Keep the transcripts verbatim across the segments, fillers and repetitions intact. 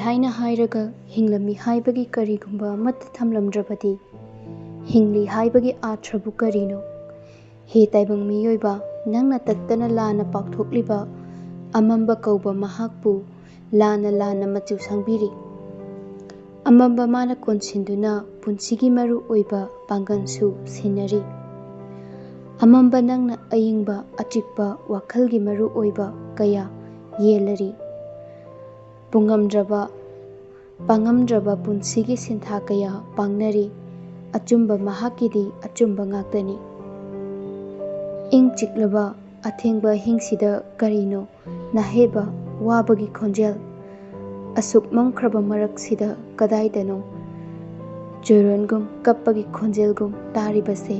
ꯍꯥꯏꯅ ꯍꯥꯏꯔꯒ ꯍꯤꯡꯂꯝꯃꯤ ꯍꯥꯏꯕꯒꯤ ꯀꯔꯤꯒꯨꯝꯕ ꯑꯃꯠꯇ ꯊꯝꯂꯝꯗ꯭ꯔꯕꯗꯤ, ꯍꯤꯡꯂꯤ ꯍꯥꯏꯕꯒꯤ ꯑꯥꯔꯊ꯭ꯔꯕꯨ ꯀꯔꯤꯅꯣ? ꯍꯦ ꯇꯥꯏꯕꯪ ꯃꯤꯑꯣꯏꯕ, ꯅꯪꯅ ꯇꯠꯇꯅ ꯂꯥꯟꯅ ꯄꯥꯛꯊꯣꯛꯂꯤꯕ ꯑꯃꯝꯕ ꯀꯧꯕ ꯃꯍꯥꯛꯄꯨ ꯂꯥꯟꯅ ꯂꯥꯟꯅ ꯃꯆꯨ ꯁꯪꯕꯤꯔꯤ꯫ ꯑꯃꯝꯕ ꯃꯥꯅ ꯀꯣꯟꯁꯤꯟꯗꯨꯅ ꯄꯨꯟꯁꯤꯒꯤ ꯃꯔꯨ ꯑꯣꯏꯕ ꯄꯥꯡꯒꯜꯁꯨ ꯁꯤꯟꯅꯔꯤ꯫ ꯑꯃꯝꯕ ꯅꯪꯅ ꯑꯏꯪꯕ ꯑꯆꯤꯛꯄ ꯋꯥꯈꯜꯒꯤ ꯃꯔꯨ ꯑꯣꯏꯕ ꯀꯌꯥ ꯌꯦꯜꯂꯔꯤ꯫ ꯄꯨꯡꯉꯝꯗ꯭ꯔꯕ, ꯄꯥꯡꯉꯝꯗ꯭ꯔꯕ ꯄꯨꯟꯁꯤꯒꯤ ꯁꯤꯟꯊꯥ ꯀꯌꯥ ꯄꯥꯡꯅꯔꯤ꯫ ꯑꯆꯨꯝꯕ ꯃꯍꯥꯛꯀꯤꯗꯤ ꯑꯆꯨꯝꯕ ꯉꯥꯛꯇꯅꯤ꯫ ꯏꯪ ꯆꯤꯛꯂꯕ ꯑꯊꯦꯡꯕ ꯑꯍꯤꯡꯁꯤꯗ ꯀꯔꯤꯅꯣ ꯅꯍꯦꯕ ꯋꯥꯕꯒꯤ ꯈꯣꯟꯖꯦꯜ? ꯑꯁꯨꯛ ꯃꯝꯈ꯭ꯔꯕ ꯃꯔꯛꯁꯤꯗ ꯀꯗꯥꯏꯗꯅꯣ ꯆꯣꯏꯔꯣꯟꯒꯨꯝ ꯀꯞꯄꯒꯤ ꯈꯣꯟꯖꯦꯜꯒꯨꯝ ꯇꯥꯔꯤꯕꯁꯦ?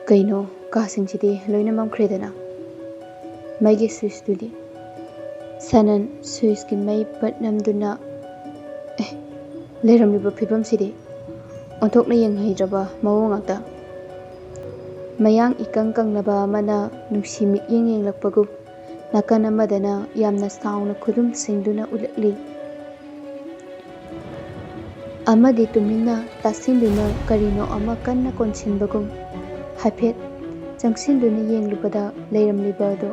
ꯀꯩꯅꯣ, ꯀꯥꯁꯤꯡꯁꯤꯗꯤ ꯂꯣꯏꯅ ꯃꯝꯈ꯭ꯔꯦꯗꯅ? ꯃꯩꯒꯤ ꯁ꯭ꯋꯤꯆꯇꯨꯗꯤ? ꯁꯅꯟ ꯁ꯭ꯋꯤꯆꯀꯤ ꯃꯩ ꯕꯠ ꯅꯝꯗꯨꯅ, ꯑꯦ, ꯂꯩꯔꯝꯂꯤꯕ ꯐꯤꯕꯝꯁꯤꯗꯤ ꯑꯣꯟꯊꯣꯛꯅ ꯌꯦꯡꯍꯩꯗ꯭ꯔꯕ ꯃꯑꯣꯡ ꯉꯥꯛꯇ꯫ ꯃꯌꯥꯡ ꯏꯀꯪ ꯀꯪꯂꯕ ꯑꯃꯅ ꯅꯨꯡꯁꯤ ꯃꯤꯠꯌꯦꯡ ꯌꯦꯡꯂꯛꯄꯒꯨꯝ ꯅꯥꯀꯟ ꯑꯃꯗꯅ ꯌꯥꯝꯅ ꯆꯥꯎꯅ ꯈꯨꯗꯨꯝ ꯁꯤꯡꯗꯨꯅ ꯎꯠꯂꯛꯂꯤ꯫ ꯑꯃꯗꯤ ꯇꯨꯃꯤꯟꯅ ꯇꯥꯁꯤꯟꯗꯨꯅ ꯀꯔꯤꯅꯣ ꯑꯃ ꯀꯟꯅ ꯀꯣꯟꯁꯤꯟꯕꯒꯨꯝ ꯍꯥꯏꯐꯦꯠ ꯆꯪꯁꯤꯟꯗꯨꯅ ꯌꯦꯡꯂꯨꯕꯗ ꯂꯩꯔꯝꯂꯤꯕ ꯑꯗꯣ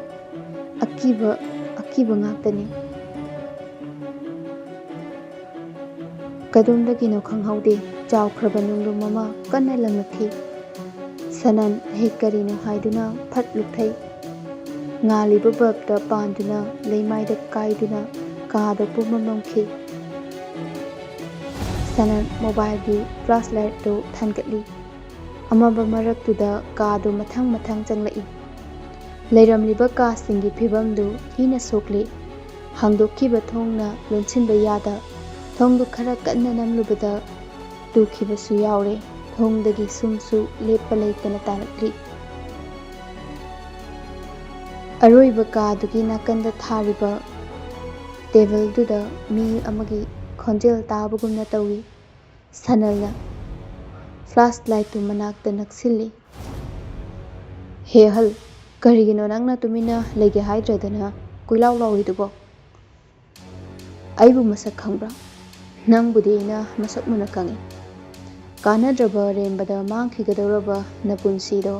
ꯑꯀꯤꯕ, ꯑꯀꯤꯕ ꯉꯥꯛꯇꯅꯤ꯫ ꯀꯗꯣꯝꯗꯒꯤꯅꯣ ꯈꯪꯍꯧꯗꯦ, ꯆꯥꯎꯈ꯭ꯔꯕ ꯅꯨꯡꯂꯨꯝ ꯑꯃ ꯀꯟꯅ ꯂꯪꯂꯛꯈꯤ꯫ ꯁꯅꯟ ꯍꯦꯛ ꯀꯔꯤꯅꯣ ꯍꯥꯏꯗꯨꯅ ꯐꯠ ꯂꯨꯞꯊꯩ꯫ ꯉꯥꯜꯂꯤꯕ ꯕꯜꯕꯇ ꯄꯥꯟꯗꯨꯅ ꯂꯩꯃꯥꯏꯗ ꯀꯥꯏꯗꯨꯅ ꯀꯥꯗ ꯄꯨꯝꯃꯝ ꯃꯝꯈꯤ꯫ ꯁꯅꯟ ꯃꯣꯕꯥꯏꯜꯒꯤ ꯐ꯭ꯂꯥꯁ ꯂꯥꯏꯠꯇꯨ ꯊꯥꯟꯒꯠꯂꯤ꯫ ꯑꯃꯝꯕ ꯃꯔꯛꯇꯨꯗ ꯀꯥꯗꯨ ꯃꯊꯪ ꯃꯊꯪ ꯆꯪꯂꯛꯏ꯫ ꯂꯩꯔꯝꯂꯤꯕ ꯀꯥꯁꯤꯡꯒꯤ ꯐꯤꯕꯝꯗꯨ ꯊꯤꯅ ꯁꯣꯛꯂꯤ꯫ ꯍꯥꯡꯗꯣꯛꯈꯤꯕ ꯊꯣꯡꯅ ꯂꯣꯟꯁꯤꯟꯕ ꯌꯥꯗ ꯊꯣꯡꯗꯨ ꯈꯔ ꯀꯟꯅ ꯅꯝꯂꯨꯕꯗ ꯇꯨꯈꯤꯕꯁꯨ ꯌꯥꯎꯔꯦ꯫ ꯊꯣꯡꯗꯒꯤ ꯁꯨꯝꯁꯨ ꯂꯦꯞꯄ ꯂꯩꯇꯅ ꯇꯥꯔꯛꯂꯤ꯫ ꯑꯔꯣꯏꯕ ꯀꯥꯗꯨꯒꯤ ꯅꯥꯀꯟꯗ ꯊꯥꯔꯤꯕ ꯇꯦꯕꯜꯗꯨꯗ ꯃꯤ ꯑꯃꯒꯤ ꯈꯣꯟꯖꯦꯜ ꯇꯥꯕꯒꯨꯝꯅ ꯇꯧꯏ꯫ ꯁꯅꯜꯅ ꯐ꯭ꯂꯥꯁ ꯂꯥꯏꯠꯇꯨ ꯃꯅꯥꯛꯇ ꯅꯛꯁꯤꯜꯂꯤ꯫ "ꯍꯦ ꯑꯍꯜ, ꯀꯔꯤꯒꯤꯅꯣ ꯅꯪꯅ ꯇꯨꯃꯤꯟꯅ ꯂꯩꯒꯦ ꯍꯥꯏꯗ꯭ꯔꯗꯅ ꯀꯣꯏꯂꯥꯎ ꯂꯥꯎꯔꯤꯗꯨꯕꯣ?" ꯑꯩꯕꯨ ꯃꯁꯛ ꯈꯪꯕ꯭ꯔꯥ? ꯅꯪꯕꯨꯗꯤ ꯑꯩꯅ ꯃꯁꯛ ꯃꯨꯟꯅ ꯈꯪꯏ꯫ ꯀꯥꯟꯅꯗ꯭ꯔꯕ ꯔꯦꯝꯕꯗ ꯃꯥꯡꯈꯤꯒꯗꯧꯔꯕ ꯅꯄꯨꯟꯁꯤꯗꯣ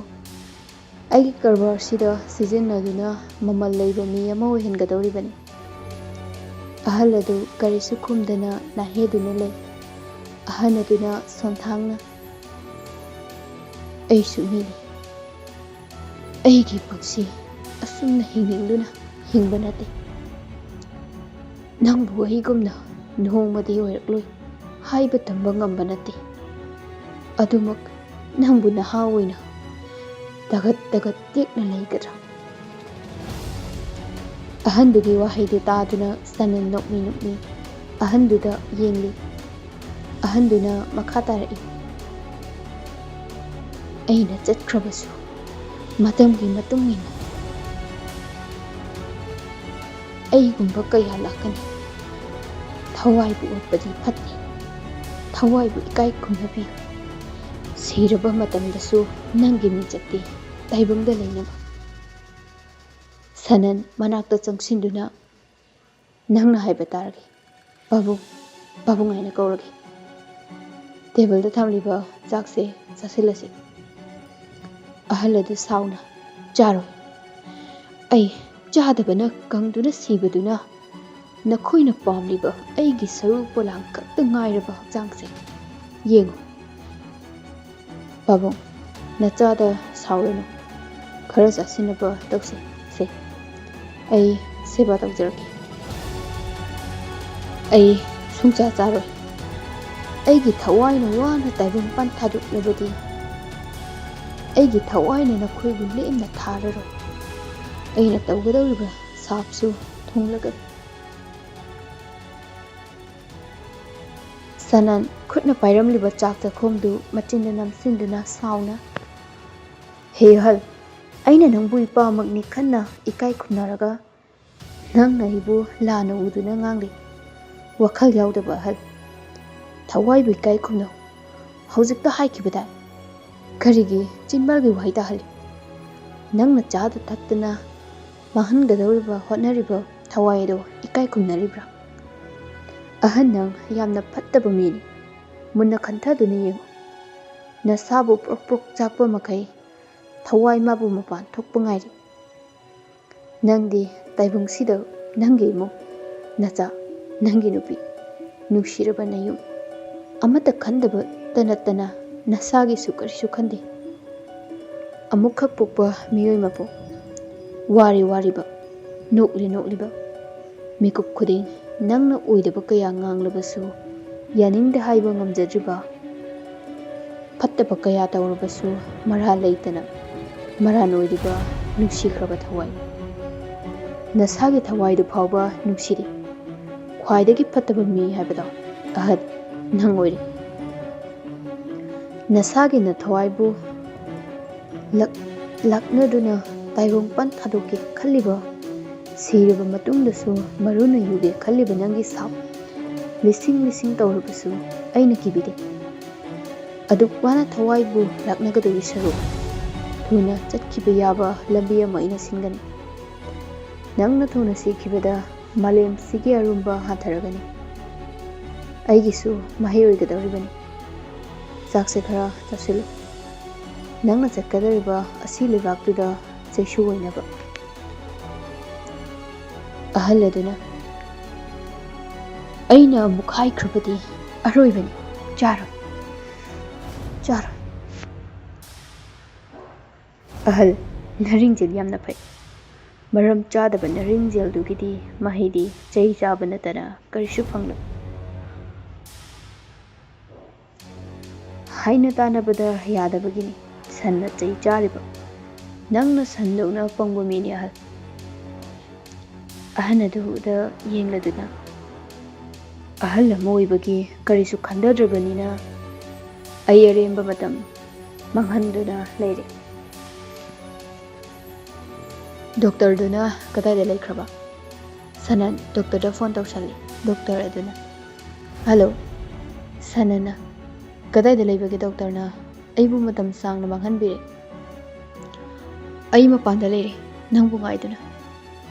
ꯑꯩꯒꯤ ꯀꯔꯕꯥꯔꯁꯤꯗ ꯁꯤꯖꯤꯟꯅꯗꯨꯅ ꯃꯃꯜ ꯂꯩꯕ ꯃꯤ ꯑꯃ ꯑꯣꯏꯍꯟꯒꯗꯧꯔꯤꯕꯅꯤ꯫ ꯑꯍꯜ ꯑꯗꯨ ꯀꯔꯤꯁꯨ ꯈꯨꯝꯗꯅ ꯅꯥꯍꯦꯗꯨꯅ ꯂꯩ꯫ ꯑꯍꯟ ꯑꯗꯨꯅ ꯁꯣꯟꯊꯥꯡꯅ, "ꯑꯩꯁꯨ ꯃꯤꯅꯤ꯫ ꯑꯩꯒꯤ ꯄꯨꯟꯁꯤ ꯑꯁꯨꯝꯅ ꯍꯤꯡꯅꯤꯡꯗꯨꯅ ꯍꯤꯡꯕ ꯅꯠꯇꯦ꯫ ꯅꯪꯕꯨ ꯑꯩꯒꯨꯝꯅ ꯅꯣꯡꯃꯗꯤ ꯑꯣꯏꯔꯛꯂꯣꯏ ꯍꯥꯏꯕ ꯇꯝꯕ ꯉꯝꯕ ꯅꯠꯇꯦ꯫ ꯑꯗꯨꯃꯛ ꯅꯪꯕꯨ ꯅꯍꯥ ꯑꯣꯏꯅ ꯇꯒꯠ ꯇꯒꯠ ꯇꯦꯛꯅ ꯂꯩꯒꯗ꯭ꯔꯥ?" ꯑꯍꯟꯗꯨꯒꯤ ꯋꯥꯍꯩꯗꯨ ꯇꯥꯗꯨꯅ ꯁꯅꯟ ꯅꯣꯛꯃꯤ ꯅꯣꯛꯃꯤ ꯑꯍꯟꯗꯨꯗ ꯌꯦꯡꯂꯤ꯫ ꯑꯍꯟꯗꯨꯅ ꯃꯈꯥ ꯇꯥꯔꯛꯏ, "ꯑꯩꯅ ꯆꯠꯈ꯭ꯔꯕꯁꯨ ꯃꯇꯝꯒꯤ ꯃꯇꯨꯡ ꯏꯟꯅ ꯑꯩꯒꯨꯝꯕ ꯀꯌꯥ ꯂꯥꯛꯀꯅꯤ꯫ ꯊꯋꯥꯏꯕꯨ ꯑꯣꯠꯄꯗꯤ ꯐꯠꯇꯦ꯫ ꯊꯋꯥꯏꯕꯨ ꯏꯀꯥꯏ ꯈꯨꯝꯅꯕꯤꯌꯨ꯫ ꯁꯤꯔꯕ ꯃꯇꯝꯗꯁꯨ ꯅꯪꯒꯤ ꯃꯤꯡꯆꯠꯇꯤ ꯇꯥꯏꯕꯪꯗ ꯂꯩꯅꯕ꯫" ꯁꯅꯟ ꯃꯅꯥꯛꯇ ꯆꯪꯁꯤꯟꯗꯨꯅ, "ꯅꯪꯅ ꯍꯥꯏꯕ ꯇꯥꯔꯒꯦ꯫ ꯄꯥꯕꯨꯡ, ꯄꯥꯕꯨꯡ ꯍꯥꯏꯅ ꯀꯧꯔꯒꯦ꯫ ꯇꯦꯕꯜꯗ ꯊꯝꯂꯤꯕ ꯆꯥꯛꯁꯦ ꯆꯥꯁꯤꯜꯂꯁꯤ꯫" ꯑꯍꯜ ꯑꯗꯨ ꯁꯥꯎꯅ, "ꯆꯥꯔꯣꯏ꯫ ꯑꯩ ꯆꯥꯗꯕꯅ ꯀꯪꯗꯨꯅ ꯁꯤꯕꯗꯨꯅ ꯅꯈꯣꯏꯅ ꯄꯥꯝꯂꯤꯕ ꯑꯩꯒꯤ ꯁꯔꯨ ꯄꯣꯂꯥꯡ ꯈꯛꯇ ꯉꯥꯏꯔꯕ ꯍꯛꯆꯥꯡꯁꯦ ꯌꯦꯡꯉꯨ꯫ ꯄꯥꯕꯨꯡ, ꯅꯆꯥꯗ ꯁꯥꯎꯔꯅꯨ꯫ ꯈꯔ ꯆꯥꯁꯤꯟꯅꯕ ꯇꯧꯁꯦ꯫ ꯁꯦ, ꯑꯩ ꯁꯦꯕꯥ ꯇꯧꯖꯔꯛꯀꯦ꯫ ꯑꯩ ꯁꯨꯡꯆꯥ ꯆꯥꯔꯣꯏ꯫ ꯑꯩꯒꯤ ꯊꯋꯥꯏꯅ ꯋꯥꯅ ꯇꯥꯏꯕꯪꯄꯥꯟ ꯊꯥꯗꯣꯛꯂꯕꯗꯤ ꯑꯩꯒꯤ ꯊꯋꯥꯏꯅ ꯅꯈꯣꯏꯕꯨ ꯂꯦꯝꯅ ꯊꯥꯔꯔꯣꯏ꯫ ꯑꯩꯅ ꯇꯧꯒꯗꯧꯔꯤꯕ ꯁꯥꯞꯁꯨ ꯊꯨꯡꯂꯒꯅꯤ꯫" ꯁꯅꯟ ꯈꯨꯠꯅ ꯄꯥꯏꯔꯝꯂꯤꯕ ꯆꯥꯛ ꯆꯥꯛꯈꯣꯝꯗꯨ ꯃꯆꯤꯟꯗ ꯅꯝꯁꯤꯟꯗꯨꯅ ꯁꯥꯎꯅ, "ꯍꯦ ꯑꯍꯜ, ꯑꯩꯅ ꯅꯪꯕꯨ ꯏꯄꯥꯃꯛꯅꯤ ꯈꯟꯅ ꯏꯀꯥꯏ ꯈꯨꯝꯅꯔꯒ ꯅꯪꯅ ꯑꯩꯕꯨ ꯂꯥꯟꯅ ꯎꯗꯨꯅ ꯉꯥꯡꯂꯤ꯫ ꯋꯥꯈꯜ ꯌꯥꯎꯗꯕ ꯑꯍꯜ꯫ ꯊꯋꯥꯏꯕꯨ ꯏꯀꯥꯏ ꯈꯨꯝꯅꯧ꯫ ꯍꯧꯖꯤꯛꯇ ꯍꯥꯏꯈꯤꯕꯗꯥꯏ꯫ ꯀꯔꯤꯒꯤ ꯆꯤꯟꯕꯥꯜꯒꯤ ꯋꯥꯍꯩ ꯇꯥꯍꯜꯂꯤ? ꯅꯪꯅ ꯆꯥꯗ ꯊꯛꯇꯅ ꯃꯥꯡꯍꯟꯒꯗꯧꯔꯤꯕ ꯍꯣꯠꯅꯔꯤꯕ ꯊꯋꯥꯏ ꯑꯗꯣ ꯏꯀꯥꯏ ꯈꯨꯝꯅꯔꯤꯕ꯭ꯔꯥ? ꯑꯍꯟ, ꯅꯪ ꯌꯥꯝꯅ ꯐꯠꯇꯕ ꯃꯤꯅꯤ꯫ ꯃꯨꯟꯅ ꯈꯟꯊꯗꯨꯅ ꯌꯦꯡꯉꯨ꯫ ꯅꯁꯥꯕꯨ ꯄ꯭ꯔꯣꯛ ꯄ꯭ꯔꯣꯛ ꯆꯥꯛꯄ ꯃꯈꯩ ꯊꯋꯥꯏ ꯃꯥꯕꯨ ꯃꯄꯥꯟ ꯊꯣꯛꯄ ꯉꯥꯏꯔꯤ꯫ ꯅꯪꯗꯤ ꯇꯥꯏꯕꯪꯁꯤꯗ ꯅꯪꯒꯤ ꯏꯃꯨꯡ, ꯅꯆꯥ, ꯅꯪꯒꯤ ꯅꯨꯄꯤ, ꯅꯨꯡꯁꯤꯔꯕ ꯅꯌꯨꯝ ꯑꯃꯠꯇ ꯈꯟꯗꯕꯇ ꯅꯠꯇꯅ ꯅꯁꯥꯒꯤꯁꯨ ꯀꯔꯤꯁꯨ ꯈꯟꯗꯦ꯫ ꯑꯃꯨꯛꯈꯛ ꯄꯣꯛꯄ ꯃꯤꯑꯣꯏ ꯃꯄꯣꯛ, ꯋꯥꯔꯤ ꯋꯥꯔꯤꯕ, ꯅꯣꯛꯂꯤ ꯅꯣꯛꯂꯤꯕ, ꯃꯤꯀꯨꯞ ꯈꯨꯗꯤꯡ ꯅꯪꯅ ꯑꯣꯏꯗꯕ ꯀꯌꯥ ꯉꯥꯡꯂꯕꯁꯨ ꯌꯥꯅꯤꯡꯗꯦ ꯍꯥꯏꯕ ꯉꯝꯖꯗ꯭ꯔꯤꯕ, ꯐꯠꯇꯕ ꯀꯌꯥ ꯇꯧꯔꯕꯁꯨ ꯃꯔꯥ ꯂꯩꯇꯅ ꯃꯔꯥ ꯅꯣꯏꯔꯤꯕ ꯅꯨꯡꯁꯤꯈ꯭ꯔꯕ ꯊꯋꯥꯏ꯫ ꯅꯁꯥꯒꯤ ꯊꯋꯥꯏꯗꯨ ꯐꯥꯎꯕ ꯅꯨꯡꯁꯤꯔꯤ꯫ ꯈ꯭ꯋꯥꯏꯗꯒꯤ ꯐꯠꯇꯕ ꯃꯤ ꯍꯥꯏꯕꯗꯣ ꯑꯍꯜ ꯅꯪ ꯑꯣꯏꯔꯤ꯫ ꯅꯁꯥꯒꯤ ꯅꯊꯋꯥꯏꯕꯨ ꯂꯛ-, ꯂꯥꯛꯅꯗꯨꯅ ꯇꯥꯏꯕꯪꯄꯥꯟ ꯊꯥꯗꯣꯛꯀꯦ ꯈꯜꯂꯤꯕ, ꯁꯤꯔꯕ ꯃꯇꯨꯡꯗꯁꯨ ꯃꯔꯨꯅ ꯌꯨꯒꯦ ꯈꯜꯂꯤꯕ ꯅꯪꯒꯤ ꯁꯥꯎ, ꯂꯤꯁꯤꯡ ꯂꯤꯁꯤꯡ ꯇꯧꯔꯕꯁꯨ ꯑꯩꯅ ꯀꯤꯕꯤꯗꯦ꯫ ꯑꯗꯨꯛ ꯋꯥꯅ ꯊꯋꯥꯏꯕꯨ ꯂꯥꯛꯅꯒꯗꯧꯔꯤ ꯁꯔꯨꯛ, ꯊꯨꯅ ꯆꯠꯈꯤꯕ ꯌꯥꯕ ꯂꯝꯕꯤ ꯑꯃ ꯑꯩꯅ ꯁꯤꯟꯒꯅꯤ꯫ ꯅꯪꯅ ꯊꯨꯅ ꯁꯤꯈꯤꯕꯗ ꯃꯥꯂꯦꯝꯁꯤꯒꯤ ꯑꯔꯨꯝꯕ ꯍꯟꯊꯔꯒꯅꯤ꯫ ꯑꯩꯒꯤꯁꯨ ꯃꯍꯩ ꯑꯣꯏꯒꯗꯧꯔꯤꯕꯅꯤ꯫ ꯆꯥꯛꯁꯦ ꯈꯔ ꯆꯥꯁꯤꯜꯂꯨ꯫ ꯅꯪꯅ ꯆꯠꯀꯗꯧꯔꯤꯕ ꯑꯁꯤ ꯂꯩꯕꯥꯛꯇꯨꯗ ꯆꯩꯁꯨ ꯑꯣꯏꯅꯕ꯫ ꯑꯍꯜ ꯑꯗꯨꯅ, "ꯑꯩꯅ ꯑꯃꯨꯛ ꯍꯥꯏꯈ꯭ꯔꯕꯗꯤ ꯑꯔꯣꯏꯕꯅꯤ, ꯆꯥꯔꯣꯏ, ꯆꯥꯔꯣꯏ꯫" ꯑꯍꯜ, ꯅꯔꯤꯡꯖꯦꯜ ꯌꯥꯝꯅ ꯐꯩ꯫ ꯃꯔꯝ ꯆꯥꯗꯕ ꯅꯔꯤꯡꯖꯦꯜꯗꯨꯒꯤꯗꯤ ꯃꯍꯩꯗꯤ ꯆꯩ ꯆꯥꯕ ꯅꯠꯇꯅ ꯀꯔꯤꯁꯨ ꯐꯪꯂꯣꯏ꯫ ꯍꯥꯏꯅ ꯇꯥꯟꯅꯕꯗ ꯌꯥꯗꯕꯒꯤꯅꯤ ꯁꯟꯅ ꯆꯩ ꯆꯥꯔꯤꯕ꯫ ꯅꯪꯅ ꯁꯟꯗꯧꯅ ꯄꯪꯕ ꯃꯤꯅꯤ ꯑꯍꯜ꯫ ꯑꯍꯟ ꯑꯗꯨꯗ ꯌꯦꯡꯂꯗꯨꯅ, "ꯑꯍꯜ ꯑꯃ ꯑꯣꯏꯕꯒꯤ ꯀꯔꯤꯁꯨ ꯈꯟꯊꯗ꯭ꯔꯕꯅꯤꯅ ꯑꯩ ꯑꯔꯦꯝꯕ ꯃꯇꯝ ꯃꯥꯡꯍꯟꯗꯨꯅ ꯂꯩꯔꯦ꯫" ꯗꯣꯛꯇꯔꯗꯨꯅ ꯀꯗꯥꯏꯗ ꯂꯩꯈ꯭ꯔꯕ? ꯁꯅꯟ ꯗꯣꯛꯇꯔꯗ ꯐꯣꯟ ꯇꯧꯁꯜꯂꯤ꯫ ꯗꯣꯛꯇꯔ ꯑꯗꯨꯅ, "ꯍꯜꯂꯣ, ꯁꯅꯟꯅ ꯀꯗꯥꯏꯗ ꯂꯩꯕꯒꯦ? ꯗꯣꯛꯇꯔꯅ ꯑꯩꯕꯨ ꯃꯇꯝ ꯁꯥꯡꯅ ꯃꯥꯡꯍꯟꯕꯤꯔꯦ꯫ ꯑꯩ ꯃꯄꯥꯟꯗ ꯂꯩꯔꯦ, ꯅꯪꯕꯨ ꯉꯥꯏꯗꯨꯅ꯫"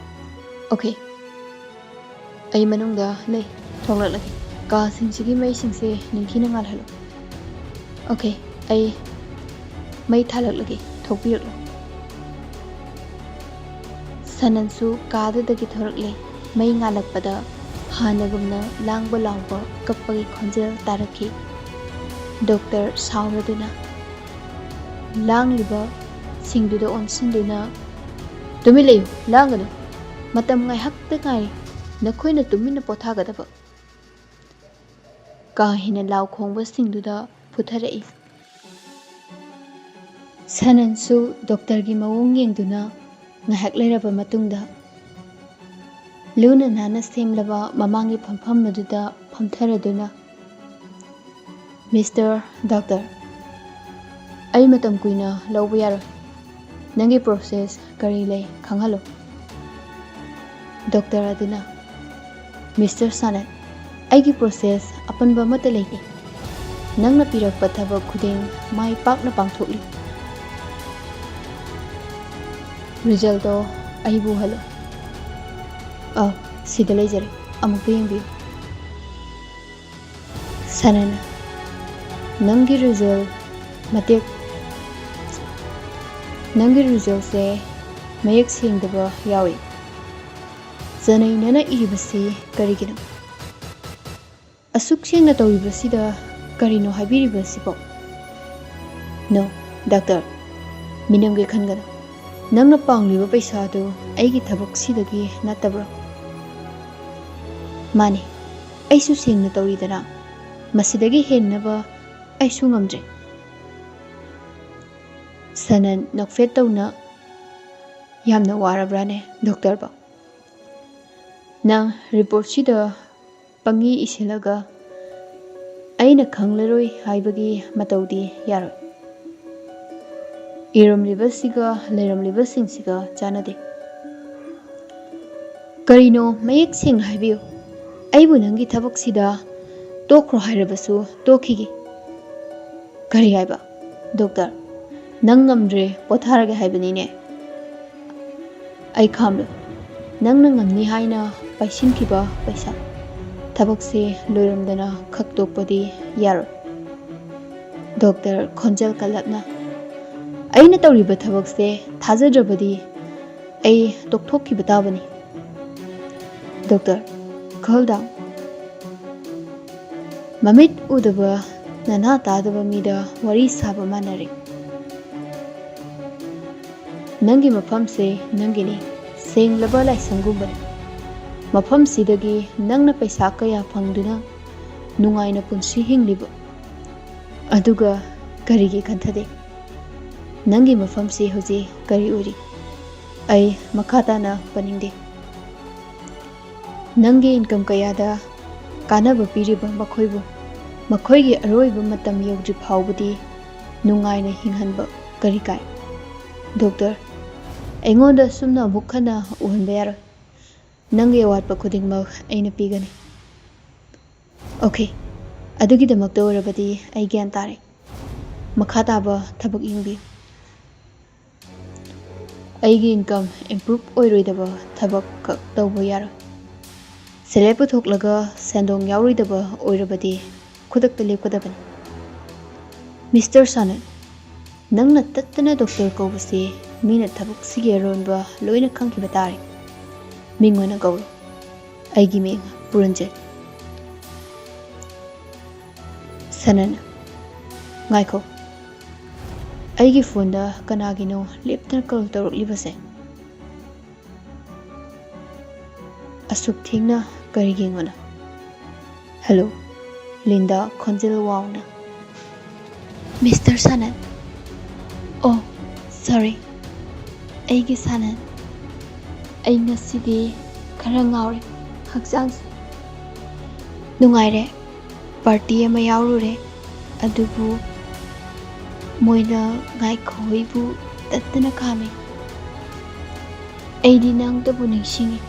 "ꯑꯣꯀꯦ, ꯑꯩ ꯃꯅꯨꯡꯗ ꯂꯩ꯫" ꯊꯣꯛꯂꯛꯂꯒꯦ꯫ ꯀꯥꯁꯤꯡꯁꯤꯒꯤ ꯃꯩꯁꯤꯡꯁꯦ ꯅꯤꯡꯊꯤꯅ ꯉꯥꯜꯍꯜꯂꯨ꯫ ꯑꯣꯀꯦ, ꯑꯩ ꯃꯩ ꯊꯥꯜꯂꯛꯂꯒꯦ, ꯊꯣꯛꯄꯤꯔꯛꯂꯣ꯫ ꯁꯅꯟꯁꯨ ꯀꯥꯗꯨꯗꯒꯤ ꯊꯣꯔꯛꯂꯦ꯫ ꯃꯩ ꯉꯥꯜꯂꯛꯄꯗ ꯍꯥꯟꯅꯒꯨꯝꯅ ꯂꯥꯡꯕ ꯂꯥꯎꯕ, ꯀꯞꯄꯒꯤ ꯈꯣꯟꯖꯦꯜ ꯇꯥꯔꯛꯈꯤ꯫ ꯗꯣꯛꯇꯔ ꯁꯥꯎꯔꯗꯨꯅ ꯂꯥꯡꯂꯤꯕꯁꯤꯡꯗꯨꯗ ꯑꯣꯟꯁꯤꯟꯗꯨꯅ, "ꯇꯨꯃꯤꯟ ꯂꯩꯌꯨ, ꯂꯥꯡꯒꯅꯨ꯫ ꯃꯇꯝ ꯉꯥꯏꯍꯥꯛꯇ ꯉꯥꯏꯔꯤ ꯅꯈꯣꯏꯅ ꯇꯨꯃꯤꯟꯅ ꯄꯣꯊꯥꯒꯗꯕ"꯫ ꯀꯥ ꯍꯦꯟꯅ ꯂꯥꯎ ꯈꯣꯡꯕꯁꯤꯡꯗꯨꯗ ꯐꯨꯊꯔꯛꯏ꯫ ꯁꯅꯟꯁꯨ ꯗꯣꯛꯇꯔꯒꯤ ꯃꯑꯣꯡ ꯌꯦꯡꯗꯨꯅ ꯉꯥꯏꯍꯥꯛ ꯂꯩꯔꯕ ꯃꯇꯨꯡꯗ, ꯂꯨꯅ ꯅꯥꯟꯅ ꯁꯦꯝꯂꯕ ꯃꯃꯥꯡꯒꯤ ꯐꯝꯐꯝ ꯑꯗꯨꯗ ꯐꯝꯊꯔꯗꯨꯅ, "ꯃꯤꯁꯇꯔ ꯗꯣꯛꯇꯔ, ꯑꯩ ꯃꯇꯝ ꯀꯨꯏꯅ ꯂꯧꯕ ꯌꯥꯔꯣꯏ꯫ ꯅꯪꯒꯤ ꯄ꯭ꯔꯣꯁꯦꯁ ꯀꯔꯤ ꯂꯩ ꯈꯪꯍꯜꯂꯨ"꯫ ꯗꯣꯛꯇꯔ ꯑꯗꯨꯅ, "ꯃꯤꯁꯇꯔ ꯁꯥꯅꯟ, ꯑꯩꯒꯤ ꯄ꯭ꯔꯣꯁꯦꯁ ꯑꯄꯟꯕ ꯑꯃꯠꯇ ꯂꯩꯇꯦ꯫ ꯅꯪꯅ ꯄꯤꯔꯛꯄ ꯊꯕꯛ ꯈꯨꯗꯤꯡ ꯃꯥꯏ ꯄꯥꯛꯅ ꯄꯥꯡꯊꯣꯛꯂꯤ꯫ ꯔꯤꯖꯜꯗꯣ ꯑꯩꯕꯨ ꯎꯍꯜꯂꯨ꯫ ꯑ, ꯁꯤꯗ ꯂꯩꯖꯔꯦ, ꯑꯃꯨꯛꯇ ꯌꯦꯡꯕꯤꯌꯨ"꯫ ꯁꯅꯟ, "ꯅꯪꯒꯤ ꯔꯤꯖꯜ ꯃꯇꯦꯛ, ꯅꯪꯒꯤ ꯔꯤꯖꯜꯁꯦ ꯃꯌꯦꯛ ꯁꯦꯡꯗꯕ ꯌꯥꯎꯏ꯫ ꯆꯅꯩꯅꯅ ꯏꯔꯤꯕꯁꯤ ꯀꯔꯤꯒꯤꯅꯣ? ꯑꯁꯨꯛ ꯁꯦꯡꯅ ꯇꯧꯔꯤꯕꯁꯤꯗ ꯀꯔꯤꯅꯣ ꯍꯥꯏꯕꯤꯔꯤꯕꯁꯤꯕꯣ?" "ꯅꯣ, ꯗꯥꯛꯇꯔ, ꯃꯤꯅꯝꯒꯦ ꯈꯟꯒꯅꯨ꯫ ꯅꯪꯅ ꯄꯥꯡꯂꯤꯕ ꯄꯩꯁꯥꯗꯨ ꯑꯩꯒꯤ ꯊꯕꯛꯁꯤꯗꯒꯤ ꯅꯠꯇꯕ꯭ꯔꯣ?" "ꯃꯥꯅꯤ, ꯑꯩꯁꯨ ꯁꯦꯡꯅ ꯇꯧꯔꯤꯗꯅ꯫ ꯃꯁꯤꯗꯒꯤ ꯍꯦꯟꯅꯕ ꯑꯩꯁꯨ ꯉꯝꯗ꯭ꯔꯦ"꯫ ꯁꯅꯟ ꯅꯣꯛꯐꯦꯠ ꯇꯧꯅ, "ꯌꯥꯝꯅ ꯋꯥꯔꯕ꯭ꯔꯥꯅꯦ, ꯗꯣꯛꯇꯔꯕꯣ? ꯅꯪ ꯔꯤꯄꯣꯔꯠꯁꯤꯗ ꯄꯪꯏ ꯏꯁꯤꯜꯂꯒ ꯑꯩꯅ ꯈꯪꯂꯔꯣꯏ ꯍꯥꯏꯕꯒꯤ ꯃꯇꯧꯗꯤ ꯌꯥꯔꯣꯏ꯫ ꯏꯔꯝꯂꯤꯕꯁꯤꯒ ꯂꯩꯔꯝꯂꯤꯕꯁꯤꯡꯁꯤꯒ ꯆꯥꯟꯅꯗꯦ꯫ ꯀꯔꯤꯅꯣ, ꯃꯌꯦꯛ ꯁꯦꯡꯅ ꯍꯥꯏꯕꯤꯌꯨ꯫ ꯑꯩꯕꯨ ꯅꯪꯒꯤ ꯊꯕꯛꯁꯤꯗ ꯇꯣꯛꯈ꯭ꯔꯣ ꯍꯥꯏꯔꯕꯁꯨ ꯇꯣꯛꯈꯤꯒꯦ"꯫ "ꯀꯔꯤ ꯍꯥꯏꯕ? ꯗꯣꯛꯇꯔ, ꯅꯪ ꯉꯝꯗ꯭ꯔꯦ, ꯄꯣꯊꯥꯔꯒꯦ ꯍꯥꯏꯕꯅꯤꯅꯦ"꯫ "ꯑꯩ ꯈꯥꯝꯂꯣꯏ꯫ ꯅꯪꯅ ꯉꯝꯅꯤ ꯍꯥꯏꯅ ꯄꯥꯏꯁꯤꯟꯈꯤꯕ ꯄꯩꯁꯥ, ꯊꯕꯛꯁꯦ ꯂꯣꯏꯔꯝꯗꯅ ꯈꯛ ꯇꯣꯛꯄꯗꯤ ꯌꯥꯔꯣꯏ꯫ ꯗꯣꯛꯇꯔ ꯈꯣꯟꯖꯦꯜ ꯀꯜꯂꯞꯅ, "ꯑꯩꯅ ꯇꯧꯔꯤꯕ ꯊꯕꯛꯁꯦ ꯊꯥꯖꯗ꯭ꯔꯕꯗꯤ ꯑꯩ ꯇꯣꯛꯊꯣꯛꯈꯤꯕ ꯇꯥꯕꯅꯤ꯫" "Doctor, calm down꯫ ꯃꯃꯤꯠ ꯎꯗꯕ, ꯅꯅꯥ ꯇꯥꯗꯕ ꯃꯤꯗ ꯋꯥꯔꯤ ꯁꯥꯕ ꯃꯥꯟꯅꯔꯦ꯫ ꯅꯪꯒꯤ ꯃꯐꯝꯁꯦ ꯅꯪꯒꯤꯅꯤ, ꯁꯦꯡꯂꯕ ꯂꯥꯏꯁꯪꯒꯨꯝꯕꯅꯤ꯫ ꯃꯐꯝꯁꯤꯗꯒꯤ ꯅꯪꯅ ꯄꯩꯁꯥ ꯀꯌꯥ ꯐꯪꯗꯨꯅ ꯅꯨꯡꯉꯥꯏꯅ ꯄꯨꯟꯁꯤ ꯍꯤꯡꯂꯤꯕ꯫ ꯑꯗꯨꯒ ꯀꯔꯤꯒꯤ ꯈꯟꯊꯗꯦ? ꯅꯪꯒꯤ ꯃꯐꯝꯁꯤ ꯍꯧꯖꯤꯛ ꯀꯔꯤ ꯑꯣꯏꯔꯤ? ꯑꯩ ꯃꯈꯥ ꯇꯥꯅ ꯄꯟꯅꯤꯡꯗꯦ꯫ ꯅꯪꯒꯤ income ꯀꯌꯥꯗ ꯀꯥꯟꯅꯕ ꯄꯤꯔꯤꯕ ꯃꯈꯣꯏꯕꯨ ꯃꯈꯣꯏꯒꯤ ꯑꯔꯣꯏꯕ ꯃꯇꯝ ꯌꯧꯗ꯭ꯔꯤ ꯐꯥꯎꯕꯗꯤ ꯅꯨꯡꯉꯥꯏꯅ ꯍꯤꯡꯍꯟꯕ ꯀꯔꯤ ꯀꯥꯏ? ꯗꯣꯛꯇꯔ, ꯑꯩꯉꯣꯟꯗ ꯑꯁꯨꯝꯅ ꯑꯃꯨꯛ ꯍꯟꯅ ꯎꯍꯟꯕ ꯌꯥꯔꯣꯏ꯫ ꯅꯪꯒꯤ ꯑꯋꯥꯠꯄ ꯈꯨꯗꯤꯡꯃꯛ ꯑꯩꯅ ꯄꯤꯒꯅꯤ꯫" "ꯑꯣꯀꯦ, ꯑꯗꯨꯒꯤꯗꯃꯛꯇ ꯑꯣꯏꯔꯕꯗꯤ ꯑꯩ ꯒ꯭ꯌꯥꯟ ꯇꯥꯔꯦ꯫ ꯃꯈꯥ ꯇꯥꯕ ꯊꯕꯛ ꯌꯦꯡꯕꯤꯌꯨ꯫" "ꯑꯩꯒꯤ income improve ꯑꯣꯏꯔꯣꯏꯗꯕ ꯊꯕꯛ ꯈꯛ ꯇꯧꯕ ꯌꯥꯔꯣꯏ꯫ ꯁꯦꯜꯐ ꯄꯨꯊꯣꯛꯂꯒ ꯁꯦꯟꯗꯣꯡ ꯌꯥꯎꯔꯣꯏꯗꯕ ꯑꯣꯏꯔꯕꯗꯤ ꯈꯨꯗꯛꯇ ꯂꯦꯞꯀꯗꯕꯅꯤ꯫" "ꯃꯤꯁꯇꯔ ꯁꯥꯅꯟ, ꯅꯪꯅ ꯇꯠꯇꯅ ꯗꯣꯛꯇꯔ ꯀꯧꯕꯁꯤ ꯃꯤꯅ ꯊꯕꯛꯁꯤꯒꯤ ꯑꯔꯣꯟꯕ ꯂꯣꯏꯅ ꯈꯪꯈꯤꯕ ꯇꯥꯔꯦ꯫ ꯃꯤꯡ ꯑꯣꯏꯅ ꯀꯧꯔꯣ꯫" "ꯑꯩꯒꯤ ꯃꯤꯡ ꯄꯨꯔꯟꯖꯩ꯫" ꯁꯥꯅꯟ, "ꯉꯥꯏꯈꯣ, ꯑꯩꯒꯤ ꯐꯣꯟꯗ ꯀꯅꯥꯒꯤꯅꯣ ꯂꯦꯞꯇꯅ ꯀꯣꯜ ꯇꯧꯔꯛꯂꯤꯕꯁꯦ? ꯑꯁꯨꯛ ꯊꯦꯡꯅ ꯀꯔꯤꯒꯤ ꯑꯩꯉꯣꯟꯗ?" "ꯍꯜꯂꯣ꯫" ꯂꯤꯟꯗꯥ ꯈꯣꯟꯖꯦꯜ ꯋꯥꯡꯅ, "ꯃꯤꯁꯇꯔ ꯁꯥꯅꯟ꯫ ꯑꯣ, ꯁꯣꯔꯤ, ꯑꯩꯒꯤ ꯁꯥꯅꯟ꯫ ꯑꯩ ꯉꯁꯤꯗꯤ ꯈꯔ ꯉꯥꯎꯔꯦ ꯍꯛꯆꯥꯡꯁꯦ꯫ ꯅꯨꯡꯉꯥꯏꯔꯦ, ꯄꯥꯔꯇꯤ ꯑꯃ ꯌꯥꯎꯔꯨꯔꯦ, ꯑꯗꯨꯕꯨ ꯃꯣꯏꯅ ꯉꯥꯏꯈꯣ ꯍꯣꯏꯕꯨ ꯇꯠꯇꯅ ꯈꯥꯝꯃꯤ꯫ ꯑꯩꯗꯤ ꯅꯪꯇꯕꯨ ꯅꯤꯡꯁꯤꯡꯉꯤ꯫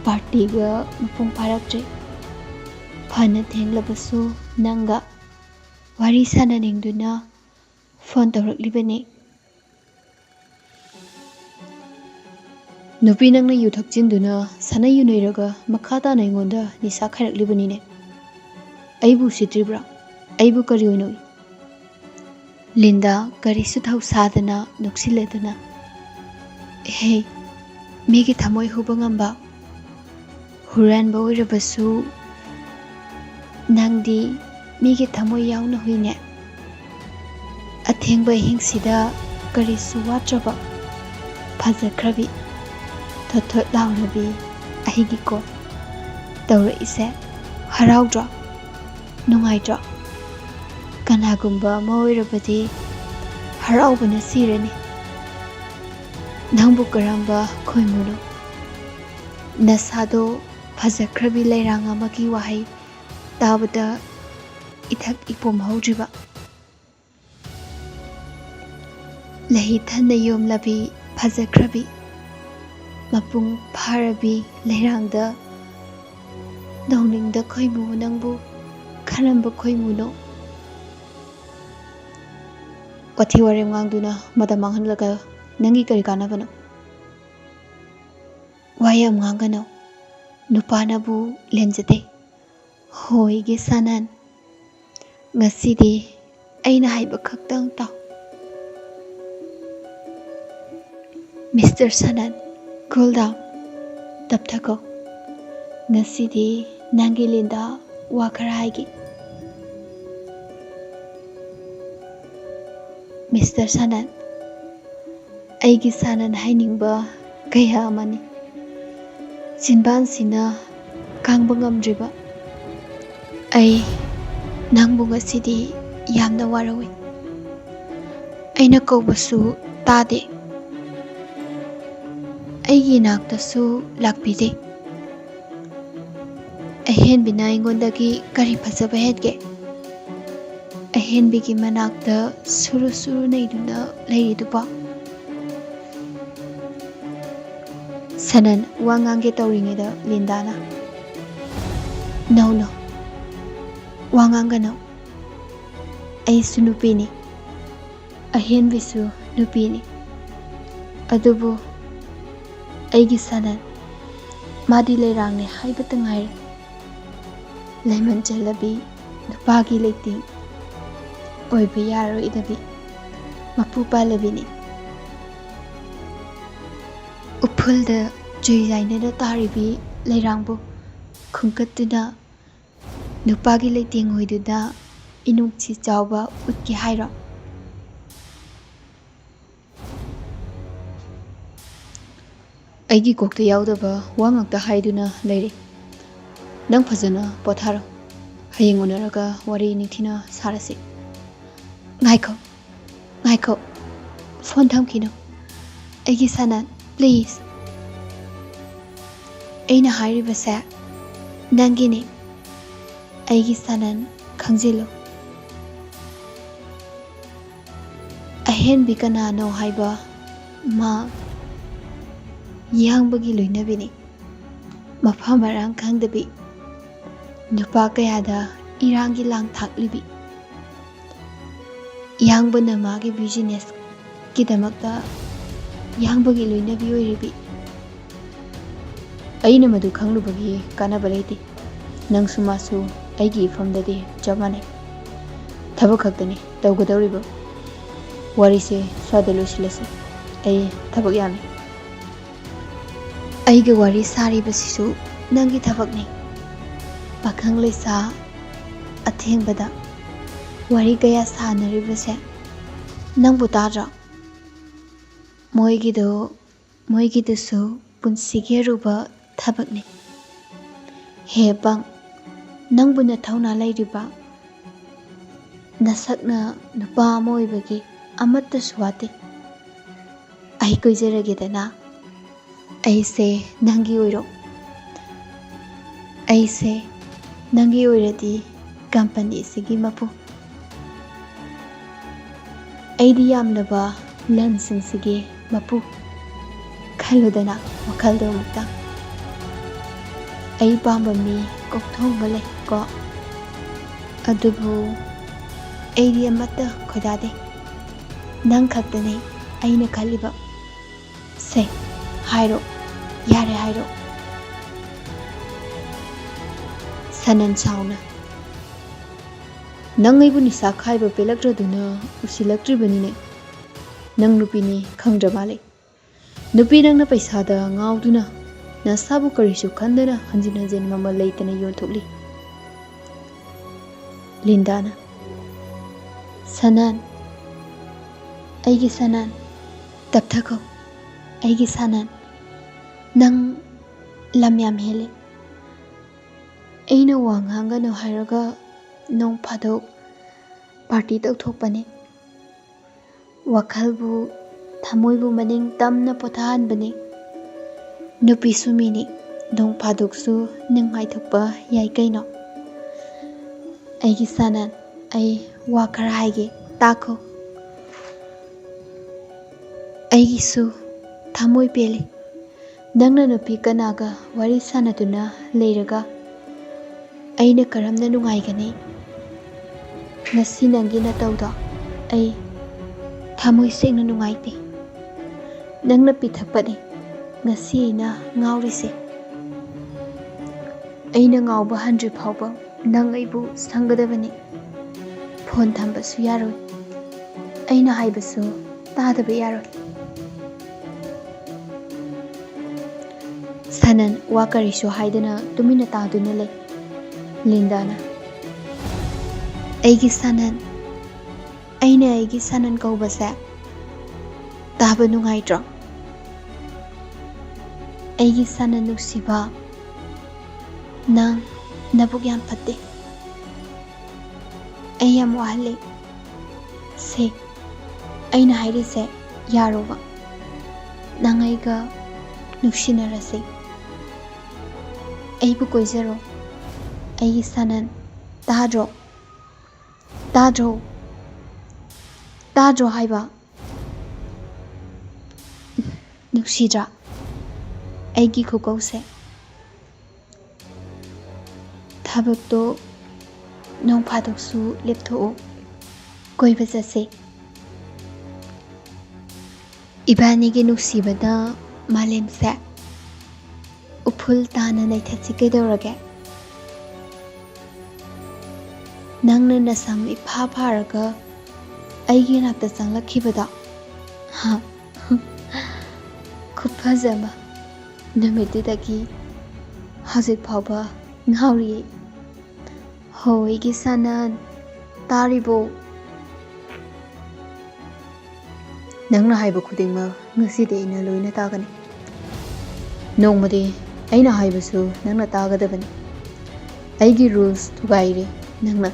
ꯄꯥꯔꯇꯤꯒ ꯃꯄꯨꯡ ꯐꯥꯔꯛꯇ꯭ꯔꯤ꯫ ꯐꯅ ꯊꯦꯡꯂꯕꯁꯨ ꯅꯪꯒ ꯋꯥꯔꯤ ꯁꯥꯟꯅꯅꯤꯡꯗꯨꯅ ꯐꯣꯟ ꯇꯧꯔꯛꯂꯤꯕꯅꯤ꯫" ꯅꯨꯄꯤ ꯅꯪꯅ ꯌꯨ ꯊꯛꯆꯤꯟꯗꯨꯅ ꯁꯥꯟꯅ ꯌꯨ ꯅꯩꯔꯒ ꯃꯈꯥ ꯇꯥꯅ ꯑꯩꯉꯣꯟꯗ ꯅꯤꯁꯥ ꯈꯥꯏꯔꯛꯂꯤꯕꯅꯤꯅꯦ꯫ ꯑꯩꯕꯨ ꯎꯁꯤꯠꯇ꯭ꯔꯤꯕ꯭ꯔꯥ? ꯑꯩꯕꯨ ꯀꯔꯤ ꯑꯣꯏꯅ ꯎꯏ? ꯂꯤꯟꯗꯥ ꯀꯔꯤꯁꯨ ꯊꯧꯁꯥꯗꯅ ꯅꯣꯛꯁꯤꯜꯂꯗꯨꯅ, "ꯍꯦ, ꯃꯤꯒꯤ ꯊꯃꯣꯏ ꯍꯨꯕ ꯉꯝꯕ ꯍꯨꯔꯥꯟꯕ ꯑꯣꯏꯔꯕꯁꯨ ꯅꯪꯗꯤ ꯃꯤꯒꯤ ꯊꯃꯣꯏ ꯌꯥꯎꯅ ꯍꯨꯏꯅꯦ꯫ ꯑꯊꯦꯡꯕ ꯑꯍꯤꯡꯁꯤꯗ ꯀꯔꯤꯁꯨ ꯋꯥꯠꯇ꯭ꯔꯕ ꯐꯖꯈ꯭ꯔꯕꯤ, ꯊꯣꯠ ꯊꯣꯠ ꯂꯥꯎꯔꯕꯤ ꯑꯩꯒꯤ ꯀꯣ ꯇꯧꯔꯛꯏꯁꯦ ꯍꯔꯥꯎꯗ꯭ꯔꯣ? ꯅꯨꯡꯉꯥꯏꯇ꯭ꯔꯣ? ꯀꯅꯥꯒꯨꯝꯕ ꯑꯃ ꯑꯣꯏꯔꯕꯗꯤ ꯍꯔꯥꯎꯕꯅ ꯁꯤꯔꯅꯤ꯫ ꯅꯪꯕꯨ ꯀꯔꯝꯕ ꯈꯣꯏꯃꯨꯅꯣ? ꯅꯁꯥꯗꯣ ꯐꯖꯈ꯭ꯔꯕꯤ ꯂꯩꯔꯥꯡ ꯑꯃꯒꯤ ꯋꯥꯍꯩ ꯇꯥꯕꯗ ꯏꯊꯛ ꯏꯄꯣꯝ ꯍꯧꯗ꯭ꯔꯤꯕ꯫ ꯂꯩ ꯊꯟꯅ ꯌꯣꯝꯂꯕꯤ ꯐꯖꯈ꯭ꯔꯕꯤ, ꯃꯄꯨꯡ ꯐꯥꯔꯕꯤ ꯂꯩꯔꯥꯡꯗ ꯅꯣꯡꯅꯤꯡꯗ ꯈꯣꯏꯃꯨ ꯅꯪꯕꯨ ꯀꯔꯝꯕ ꯈꯣꯏꯃꯨꯅꯣ?" ꯋꯥꯊꯤ ꯋꯥꯔꯦꯝ ꯉꯥꯡꯗꯨꯅ ꯃꯇꯝ ꯃꯥꯡꯍꯜꯂꯒ ꯅꯪꯒꯤ ꯀꯔꯤ ꯀꯥꯟꯅꯕꯅꯣ? ꯋꯥ ꯌꯥꯝ ꯉꯥꯡꯒꯅꯨ꯫ ꯅꯨꯄꯥꯅꯕꯨ ꯂꯦꯝꯖꯗꯦ꯫ ꯍꯣꯏꯒꯤ ꯁꯅꯟ, ꯉꯁꯤꯗꯤ ꯑꯩꯅ ꯍꯥꯏꯕ ꯈꯛꯇꯪ ꯇꯥꯎ꯫ ꯃꯤꯁꯇꯔ ꯁꯅꯟ, cool down, ꯇꯞꯊꯈꯣ꯫ ꯉꯁꯤꯗꯤ ꯅꯪꯒꯤ ꯂꯤꯟꯗ ꯋꯥ ꯈꯔ ꯍꯥꯏꯒꯦ꯫ ꯃꯤꯁꯇꯔ ꯁꯅꯟ, ꯑꯩꯒꯤ ꯁꯅꯟ ꯍꯥꯏꯅꯤꯡꯕ ꯀꯌꯥ ꯑꯃꯅꯤ꯫ ꯆꯤꯟꯕꯥꯟꯁꯤꯅ ꯈꯥꯡꯕ ꯉꯝꯗ꯭ꯔꯤꯕ ꯑꯩ ꯅꯪꯕꯨ ꯉꯁꯤꯗꯤ ꯌꯥꯝꯅ ꯋꯥꯔꯧꯏ꯫ ꯑꯩꯅ ꯀꯧꯕꯁꯨ ꯇꯥꯗꯦ꯫ ꯑꯩꯒꯤ ꯏꯅꯥꯛꯇꯁꯨ ꯂꯥꯛꯄꯤꯗꯦ꯫ ꯑꯍꯦꯟꯕꯤꯅ ꯑꯩꯉꯣꯟꯗꯒꯤ ꯀꯔꯤ ꯐꯖꯕ ꯍꯦꯟꯒꯦ? ꯑꯍꯦꯟꯕꯤꯒꯤ ꯃꯅꯥꯛꯇ ꯁꯨꯔꯨ ꯁꯨꯔꯨ ꯅꯩꯗꯨꯅ ꯂꯩꯔꯤꯗꯨꯕꯣ? ꯁꯅꯟ ꯋꯥ ꯉꯥꯡꯒꯦ ꯇꯧꯔꯤꯉꯩꯗ ꯂꯤꯟꯗꯥꯅ, "No, no, ꯋꯥ ꯉꯥꯡꯒꯅꯨ꯫ ꯑꯩꯁꯨ ꯅꯨꯄꯤꯅꯤ, ꯑꯍꯦꯟꯕꯤꯁꯨ ꯅꯨꯄꯤꯅꯤ꯫ ꯑꯗꯨꯕꯨ ꯑꯩꯒꯤ ꯁꯅꯟ, ꯃꯥꯗꯤ ꯂꯩꯔꯥꯡꯅꯦ ꯍꯥꯏꯕꯇ ꯉꯥꯏꯔꯦ꯫ ꯂꯩꯃꯟ ꯆꯜꯂꯕꯤ, ꯅꯨꯄꯥꯒꯤ ꯂꯩꯇꯦꯡ ꯑꯣꯏꯕ ꯌꯥꯔꯣꯏꯗꯕꯤ ꯃꯄꯨ ꯄꯥꯜꯂꯕꯤꯅꯤ꯫ ꯎꯐꯨꯜꯗ ꯆꯨꯏ ꯌꯥꯏꯅꯅ ꯇꯥꯔꯤꯕꯤ ꯂꯩꯔꯥꯡꯕꯨ ꯈꯨꯝꯀꯠꯇꯨꯅ ꯅꯨꯄꯥꯒꯤ ꯂꯩꯇꯦꯡ ꯑꯣꯏꯗꯨꯅ ꯏꯅꯨꯡꯁꯤ ꯆꯥꯎꯕ ꯎꯠꯀꯦ ꯍꯥꯏꯔꯣ? ꯑꯩꯒꯤ ꯀꯣꯛꯇ ꯌꯥꯎꯗꯕ ꯋꯥ ꯉꯥꯛꯇ ꯍꯥꯏꯗꯨꯅ ꯂꯩꯔꯦ꯫ ꯅꯪ ꯐꯖꯅ ꯄꯣꯊꯥꯔꯣ꯫ ꯍꯌꯦꯡ ꯎꯅꯔꯒ ꯋꯥꯔꯤ ꯅꯤꯡꯊꯤꯅ ꯁꯥꯔꯁꯤ꯫ ꯉꯥꯏꯈꯣ, ꯉꯥꯏꯈꯣ꯫ ꯐꯣꯟ ꯊꯝꯈꯤꯅꯨ꯫ ꯑꯩꯒꯤ ꯁꯅꯟ, please꯫ ꯑꯩꯅ ꯍꯥꯏꯔꯤꯕꯁꯦ ꯅꯪꯒꯤꯅꯤ꯫ ꯑꯩꯒꯤ ꯁꯅꯟ, ꯈꯪꯖꯤꯜꯂꯨ꯫ ꯑꯍꯦꯟꯕꯤ ꯀꯅꯥꯅꯣ ꯍꯥꯏꯕ ꯃꯥ ꯌꯥꯡꯕꯒꯤ ꯂꯣꯏꯅꯕꯤꯅꯤ꯫ ꯃꯐꯝ ꯃꯔꯥꯡ ꯈꯪꯗꯕꯤ, ꯅꯨꯄꯥ ꯀꯌꯥꯗ ꯏꯔꯥꯡꯒꯤ ꯂꯥꯡ ꯊꯥꯛꯂꯤꯕꯤ꯫ ꯌꯥꯡꯕꯅ ꯃꯥꯒꯤ businessꯀꯤꯗꯃꯛꯇ ꯌꯥꯡꯕꯒꯤ ꯂꯣꯏꯅꯕꯤ ꯑꯣꯏꯔꯤꯕꯤ꯫ ꯑꯩꯅ ꯃꯗꯨ ꯈꯪꯂꯨꯕꯒꯤ ꯀꯥꯟꯅꯕ ꯂꯩꯇꯦ꯫ ꯅꯪꯁꯨ ꯃꯥꯁꯨ ꯑꯩꯒꯤ ꯏꯐꯝꯗꯗꯤ ꯆꯞ ꯃꯥꯟꯅꯩ꯫ ꯊꯕꯛ ꯈꯛꯇꯅꯤ ꯇꯧꯒꯗꯧꯔꯤꯕ꯫ ꯋꯥꯔꯤꯁꯦ ꯁ꯭ꯋꯥꯏꯗ ꯂꯣꯏꯁꯤꯜꯂꯁꯤ꯫ ꯑꯩ ꯊꯕꯛ ꯌꯥꯝꯃꯤ꯫ ꯑꯩꯒ ꯋꯥꯔꯤ ꯁꯥꯔꯤꯕꯁꯤꯁꯨ ꯅꯪꯒꯤ ꯊꯕꯛꯅꯤ꯫ ꯄꯥꯈꯪ ꯂꯩꯁꯥ ꯑꯊꯦꯡꯕꯗ ꯋꯥꯔꯤ ꯀꯌꯥ ꯁꯥꯟꯅꯔꯤꯕꯁꯦ ꯅꯪꯕꯨ ꯇꯥꯗ꯭ꯔꯣ? ꯃꯣꯏꯒꯤꯗꯣ, ꯃꯣꯏꯒꯤꯗꯨꯁꯨ ꯄꯨꯟꯁꯤꯒꯤ ꯑꯔꯨꯕ ꯊꯕꯛꯅꯤ꯫ ꯍꯦ ꯄꯪ, ꯅꯪꯕꯨ ꯅꯊꯧꯅꯥ ꯂꯩꯔꯤꯕ, ꯅꯁꯛꯅ ꯅꯨꯄꯥ ꯑꯃ ꯑꯣꯏꯕꯒꯤ ꯑꯃꯠꯇꯁꯨ ꯋꯥꯠꯇꯦ꯫ ꯑꯩ ꯀꯣꯏꯖꯔꯒꯦꯗꯅ꯫ ꯑꯩꯁꯦ ꯅꯪꯒꯤ ꯑꯣꯏꯔꯣ꯫ ꯑꯩꯁꯦ ꯅꯪꯒꯤ ꯑꯣꯏꯔꯗꯤ ꯀꯝꯄꯅꯤꯁꯤꯒꯤ ꯃꯄꯨ꯫ ꯑꯩꯗꯤ ꯌꯥꯝꯂꯕ ꯂꯟꯁꯤꯡꯁꯤꯒꯤ ꯃꯄꯨ꯫ ꯈꯜꯂꯨꯗꯅ ꯋꯥꯈꯜꯗꯣ ꯑꯃꯨꯛꯇꯪ꯫ ꯑꯩ ꯄꯥꯝꯕ ꯃꯤ ꯀꯣꯛꯊꯣꯡꯕ ꯂꯩꯀꯣ꯫ ꯑꯗꯨꯕꯨ ꯑꯩꯗꯤ ꯑꯃꯠꯇ ꯈꯣꯏꯗꯥꯗꯦ꯫ ꯅꯪ ꯈꯛꯇꯅꯤ ꯑꯩꯅ ꯈꯜꯂꯤꯕ꯫ ꯁꯦ, ꯍꯥꯏꯔꯣ, ꯌꯥꯔꯦ ꯍꯥꯏꯔꯣ꯫ ꯁꯅꯟ ꯁꯥꯎꯅ, "ꯅꯪ ꯑꯩꯕꯨ ꯅꯤꯁꯥ ꯈꯥꯏꯕ ꯄꯦꯜꯂꯛꯇ꯭ꯔꯗꯨꯅ ꯎꯁꯤꯜꯂꯛꯇ꯭ꯔꯤꯕꯅꯤꯅꯦ꯫ ꯅꯪ ꯅꯨꯄꯤꯅꯤ ꯈꯪꯗ꯭ꯔ ꯃꯥꯜꯂꯦ꯫ ꯅꯨꯄꯤ ꯅꯪꯅ ꯄꯩꯁꯥꯗ ꯉꯥꯎꯗꯨꯅ ꯅꯁꯥꯕꯨ ꯀꯔꯤꯁꯨ ꯈꯟꯗꯅ ꯍꯟꯖꯤꯟ ꯍꯟꯖꯤꯟ ꯃꯃꯜ ꯂꯩꯇꯅ ꯌꯣꯟꯊꯣꯛꯂꯤ꯫" ꯂꯤꯟꯗꯥꯅ, "ꯁꯅꯟ, ꯑꯩꯒꯤ ꯁꯅꯟ, ꯇꯞꯊꯈꯣ, ꯑꯩꯒꯤ ꯁꯅꯟ, ꯅꯪ ꯂꯝ ꯌꯥꯝ ꯍꯦꯜꯂꯦ꯫ ꯑꯩꯅ ꯋꯥ ꯉꯥꯡꯒꯅꯨ ꯍꯥꯏꯔꯒ ꯅꯣꯡ ꯐꯥꯗꯣꯛ ꯄꯥꯔꯇꯤ ꯇꯧꯊꯣꯛꯄꯅꯦ꯫ ꯋꯥꯈꯜꯕꯨ, ꯊꯃꯣꯏꯕꯨ ꯃꯅꯤꯡ ꯇꯝꯅ ꯄꯣꯊꯥꯍꯟꯕꯅꯤ꯫ ꯅꯨꯄꯤꯁꯨ ꯃꯤꯅꯤ, ꯅꯣꯡ ꯐꯥꯗꯣꯛꯁꯨ ꯅꯨꯡꯉꯥꯏꯊꯣꯛꯄ ꯌꯥꯏ ꯀꯩꯅꯣ꯫ ꯑꯩꯒꯤ ꯁꯅꯟ, ꯑꯩ ꯋꯥ ꯈꯔ ꯍꯥꯏꯒꯦ, ꯇꯥꯈꯣ꯫ ꯑꯩꯒꯤꯁꯨ ꯊꯃꯣꯏ ꯄꯦꯜꯂꯤ꯫ ꯅꯪꯅ ꯅꯨꯄꯤ ꯀꯅꯥꯒ ꯋꯥꯔꯤ ꯁꯥꯟꯅꯗꯨꯅ ꯂꯩꯔꯒ ꯑꯩꯅ ꯀꯔꯝꯅ ꯅꯨꯡꯉꯥꯏꯒꯅꯤ? ꯉꯁꯤ ꯅꯪꯒꯤ ꯅꯇꯧꯗꯣ ꯑꯩ ꯊꯃꯣꯏ ꯁꯦꯡꯅ ꯅꯨꯡꯉꯥꯏꯇꯦ꯫ ꯅꯪꯅ ꯄꯤꯊꯛꯄꯅꯤ ꯉꯁꯤ ꯑꯩꯅ ꯉꯥꯎꯔꯤꯁꯦ꯫ ꯑꯩꯅ ꯉꯥꯎꯕ ꯍꯟꯗ꯭ꯔꯤ ꯐꯥꯎꯕ ꯅꯪ ꯑꯩꯕꯨ ꯁꯪꯒꯗꯕꯅꯤ꯫ ꯐꯣꯟ ꯊꯝꯕꯁꯨ ꯌꯥꯔꯣꯏ꯫ ꯑꯩꯅ ꯍꯥꯏꯕꯁꯨ ꯇꯥꯗꯕ ꯌꯥꯔꯣꯏ꯫" ꯁꯅꯟ ꯋꯥ ꯀꯔꯤꯁꯨ ꯍꯥꯏꯗꯅ ꯇꯨꯃꯤꯟꯅ ꯇꯥꯗꯨꯅ ꯂꯩ꯫ ꯂꯤꯟꯗꯥꯅ, "ꯑꯩꯒꯤ ꯁꯅꯟ, ꯑꯩꯅ ꯑꯩꯒꯤ ꯁꯅꯟ ꯀꯧꯕꯁꯦ ꯇꯥꯕ ꯅꯨꯡꯉꯥꯏꯇ꯭ꯔꯣ? ꯑꯩꯒꯤ ꯁꯅꯟ ꯅꯨꯡꯁꯤꯕ, ꯅꯪ ꯅꯕꯨꯛ ꯌꯥꯝ ꯐꯠꯇꯦ꯫ ꯑꯩ ꯌꯥꯝ ꯋꯥꯍꯜꯂꯦ꯫ ꯁꯦ, ꯑꯩꯅ ꯍꯥꯏꯔꯤꯁꯦ ꯌꯥꯔꯣꯕ꯫ ꯅꯪ ꯑꯩꯒ ꯅꯨꯡꯁꯤꯅꯔꯁꯦ꯫ ꯑꯩꯕꯨ ꯀꯣꯏꯖꯔꯣ, ꯑꯩꯒꯤ ꯁꯅꯟ꯫ ꯇꯥꯗ꯭ꯔꯣ? ꯇꯥꯗ꯭ꯔꯣ? ꯇꯥꯗ꯭ꯔꯣ ꯍꯥꯏꯕ? ꯅꯨꯡꯁꯤꯗ꯭ꯔꯥ ꯑꯩꯒꯤ ꯈꯨꯀꯧꯁꯦ? ꯊꯕꯛꯇꯣ ꯅꯣꯡ ꯐꯥꯗꯣꯛꯁꯨ ꯂꯦꯞꯊꯣꯛꯑꯣ, ꯀꯣꯏꯕ ꯆꯠꯁꯦ꯫ ꯏꯕꯥꯅꯤꯒꯤ ꯅꯨꯡꯁꯤꯕꯅ ꯃꯥꯂꯦꯝꯁꯦ ꯎꯐꯨꯜ ꯇꯥꯅ ꯂꯩꯊꯠꯁꯤ ꯀꯩꯗꯧꯔꯒꯦ? ꯅꯪꯅ ꯅꯁꯝ ꯏꯐꯥ ꯐꯥꯔꯒ ꯑꯩꯒꯤ ꯅꯥꯛꯇ ꯆꯪꯂꯛꯈꯤꯕꯗꯣ, ꯍꯥ? ꯈꯨꯐꯖ ꯑꯃ꯫ ꯅꯨꯃꯤꯠꯇꯨꯗꯒꯤ ꯍꯧꯖꯤꯛ ꯐꯥꯎꯕ ꯉꯥꯎꯔꯤꯌꯦ꯫ ꯍꯣ, ꯑꯩꯒꯤ ꯁꯅꯟ, ꯇꯥꯔꯤꯕꯣ? ꯅꯪꯅ ꯍꯥꯏꯕ ꯈꯨꯗꯤꯡꯃꯛ ꯉꯁꯤꯗꯤ ꯑꯩꯅ ꯂꯣꯏꯅ ꯇꯥꯒꯅꯤ꯫ ꯅꯣꯡꯃꯗꯤ ꯑꯩꯅ ꯍꯥꯏꯕꯁꯨ ꯅꯪꯅ ꯇꯥꯒꯗꯕꯅꯤ꯫ ꯑꯩꯒꯤ rules ꯊꯨꯒꯥꯏꯔꯦ ꯅꯪꯅ꯫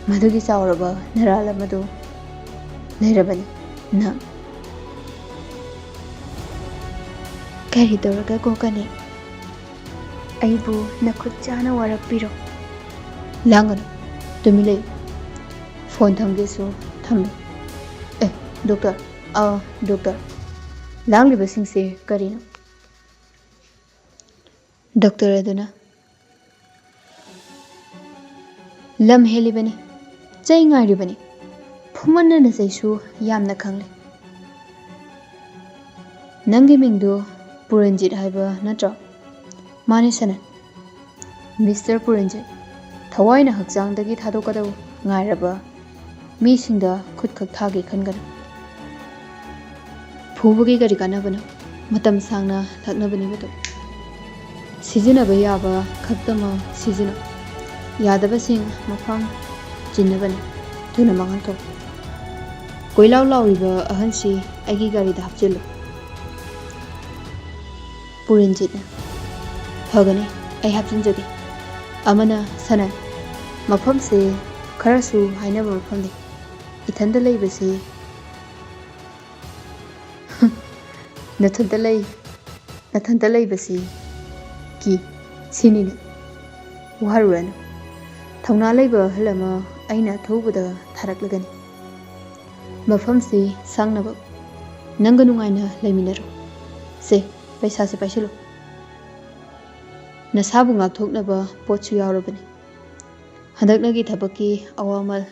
ꯃꯗꯨꯒꯤ ꯆꯥꯎꯔꯕ ꯅꯔꯥꯜ ꯑꯃꯗꯨ ꯂꯩꯔꯕꯅꯤ ꯅꯪ꯫ ꯀꯔꯤ ꯇꯧꯔꯒ ꯀꯣꯛꯀꯅꯤ? ꯑꯩꯕꯨ ꯅꯈꯨꯠ ꯆꯥꯅ ꯋꯥꯔꯛꯄꯤꯔꯣ꯫ ꯂꯥꯡꯒꯅꯨ꯫ ꯇꯨꯃꯤꯟ ꯂꯩꯌꯨ꯫ ꯐꯣꯟ ꯊꯝꯒꯦꯁꯨ ꯊꯝꯂꯨ꯫ ꯑꯦ, ꯗꯣꯛꯇꯔ꯫ ꯑꯥ, ꯗꯣꯛꯇꯔ꯫ ꯂꯥꯡꯂꯤꯕꯁꯤꯡꯁꯦ ꯀꯔꯤꯅꯣ? ꯗꯣꯛꯇꯔ ꯑꯗꯨꯅ, "ꯂꯝ ꯍꯦꯜꯂꯤꯕꯅꯤ, ꯆꯩ ꯉꯥꯏꯔꯤꯕꯅꯤ, ꯐꯨꯃꯟꯅꯅ ꯆꯩꯁꯨ ꯌꯥꯝꯅ ꯈꯪꯂꯦ꯫ ꯅꯪꯒꯤ ꯃꯤꯡꯗꯨ ꯄꯨꯔꯟꯖꯤꯠ ꯍꯥꯏꯕ ꯅꯠꯇ꯭ꯔꯣ?" "ꯃꯥꯅꯦ ꯁꯅꯟ꯫" "ꯃꯤꯁꯇꯔ ꯄꯨꯔꯟꯖꯤꯠ, ꯊꯋꯥꯏꯅ ꯍꯛꯆꯥꯡꯗꯒꯤ ꯊꯥꯗꯣꯛꯀꯗꯧ ꯉꯥꯏꯔꯕ ꯃꯤꯁꯤꯡꯗ ꯈꯨꯠꯈꯛ ꯊꯥꯒꯦ ꯈꯟꯒꯅꯨ꯫ ꯐꯨꯕꯒꯤ ꯀꯔꯤ ꯀꯥꯟꯅꯕꯅꯣ? ꯃꯇꯝ ꯁꯥꯡꯅ ꯂꯥꯛꯅꯕꯅꯤ ꯃꯗꯨ꯫ ꯁꯤꯖꯤꯟꯅꯕ ꯌꯥꯕ ꯈꯛꯇꯃꯛ ꯁꯤꯖꯤꯟꯅꯧ꯫ ꯌꯥꯗꯕꯁꯤꯡ ꯃꯐꯝ ꯆꯤꯟꯅꯕꯅꯤ꯫ ꯊꯨꯅ ꯃꯥꯡꯍꯟꯊꯣꯛꯎ꯫ ꯀꯣꯏꯂꯥꯎ ꯂꯥꯎꯔꯤꯕ ꯑꯍꯟꯁꯤ ꯑꯩꯒꯤ ꯒꯥꯔꯤꯗ ꯍꯥꯞꯆꯤꯜꯂꯨ꯫" ꯄꯨꯔꯟꯖꯤꯠꯅ, "ꯐꯒꯅꯤ, ꯑꯩ ꯍꯥꯞꯆꯤꯟꯖꯒꯦ꯫" ꯑꯃꯅ, "ꯁꯅꯟ, ꯃꯐꯝꯁꯦ ꯈꯔꯁꯨ ꯍꯥꯏꯅꯕ ꯃꯐꯝꯅꯤ꯫ ꯏꯊꯟꯗ ꯂꯩꯕꯁꯤ ꯅꯊꯟꯇ ꯂꯩ, ꯅꯊꯟꯇ ꯂꯩꯕꯁꯤ ꯀꯤ, ꯁꯤꯅꯤꯅꯦ꯫ ꯋꯥꯔꯨꯔꯅꯨ꯫ ꯊꯧꯅꯥ ꯂꯩꯕ ꯑꯍꯜ ꯑꯃ ꯑꯩꯅ ꯑꯊꯨꯕꯗ ꯊꯥꯔꯛꯂꯒꯅꯤ꯫ ꯃꯐꯝꯁꯤ ꯁꯪꯅꯕ ꯅꯪꯒ ꯅꯨꯡꯉꯥꯏꯅ ꯂꯩꯃꯤꯟꯅꯔꯣ꯫ ꯁꯦ, ꯄꯩꯁꯥꯁꯦ ꯄꯥꯏꯁꯤꯜꯂꯨ꯫ ꯅꯁꯥꯕꯨ ꯉꯥꯛꯊꯣꯛꯅꯕ ꯄꯣꯠꯁꯨ ꯌꯥꯎꯔꯕꯅꯤ꯫ ꯍꯟꯗꯛꯅꯒꯤ ꯊꯕꯛꯀꯤ ꯑꯋꯥꯃꯜ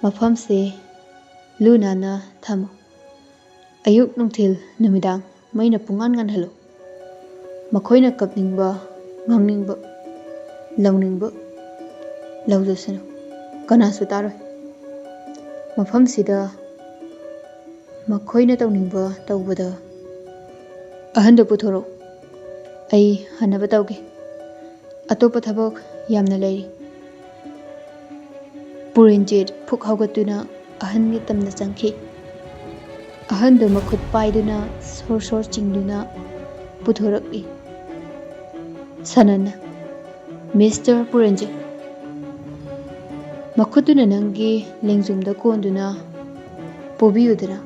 ꯃꯐꯝꯁꯦ ꯂꯨ ꯅꯥꯟꯅ ꯊꯝꯃꯨ꯫ ꯑꯌꯨꯛ, ꯅꯨꯡꯊꯤꯜ, ꯅꯨꯃꯤꯗꯥꯡ ꯃꯩꯅ ꯄꯨꯡꯉꯥꯟ ꯉꯥꯟꯍꯜꯂꯨ꯫ ꯃꯈꯣꯏꯅ ꯀꯞꯅꯤꯡꯕ, ꯉꯥꯡꯅꯤꯡꯕ, ꯂꯧꯅꯤꯡꯕ ꯂꯧꯖꯁꯅꯨ, ꯀꯅꯥꯁꯨ ꯇꯥꯔꯣꯏ꯫ ꯃꯐꯝꯁꯤꯗ ꯃꯈꯣꯏꯅ ꯇꯧꯅꯤꯡꯕ ꯇꯧꯕꯗ ꯑꯍꯟꯗ ꯄꯨꯊꯣꯔꯛꯎ꯫ ꯑꯩ ꯍꯟꯅꯕ ꯇꯧꯒꯦ꯫ ꯑꯇꯣꯞꯄ ꯊꯕꯛ ꯌꯥꯝꯅ ꯂꯩꯔꯤ꯫ ꯄꯨꯔꯦꯟꯖꯤꯠ ꯐꯨꯛ ꯍꯧꯒꯠꯇꯨꯅ ꯑꯍꯟꯒꯤ ꯇꯝꯅ ꯆꯪꯈꯤ꯫ ꯑꯍꯟꯗꯨ ꯃꯈꯨꯠ ꯄꯥꯏꯗꯨꯅ ꯁꯣꯔ ꯁꯣꯔ ꯆꯤꯡꯗꯨꯅ ꯄꯨꯊꯣꯔꯛꯏ꯫ ꯁꯅꯟꯅ, "ꯃꯤꯁꯇꯔ ꯄꯨꯔꯦꯟꯖꯤꯠ, ꯃꯈꯨꯠꯇꯨꯅ ꯅꯪꯒꯤ ꯂꯦꯡꯖꯨꯝꯗ ꯀꯣꯟꯗꯨꯅ ꯄꯣꯕꯤꯌꯨꯗꯅ"꯫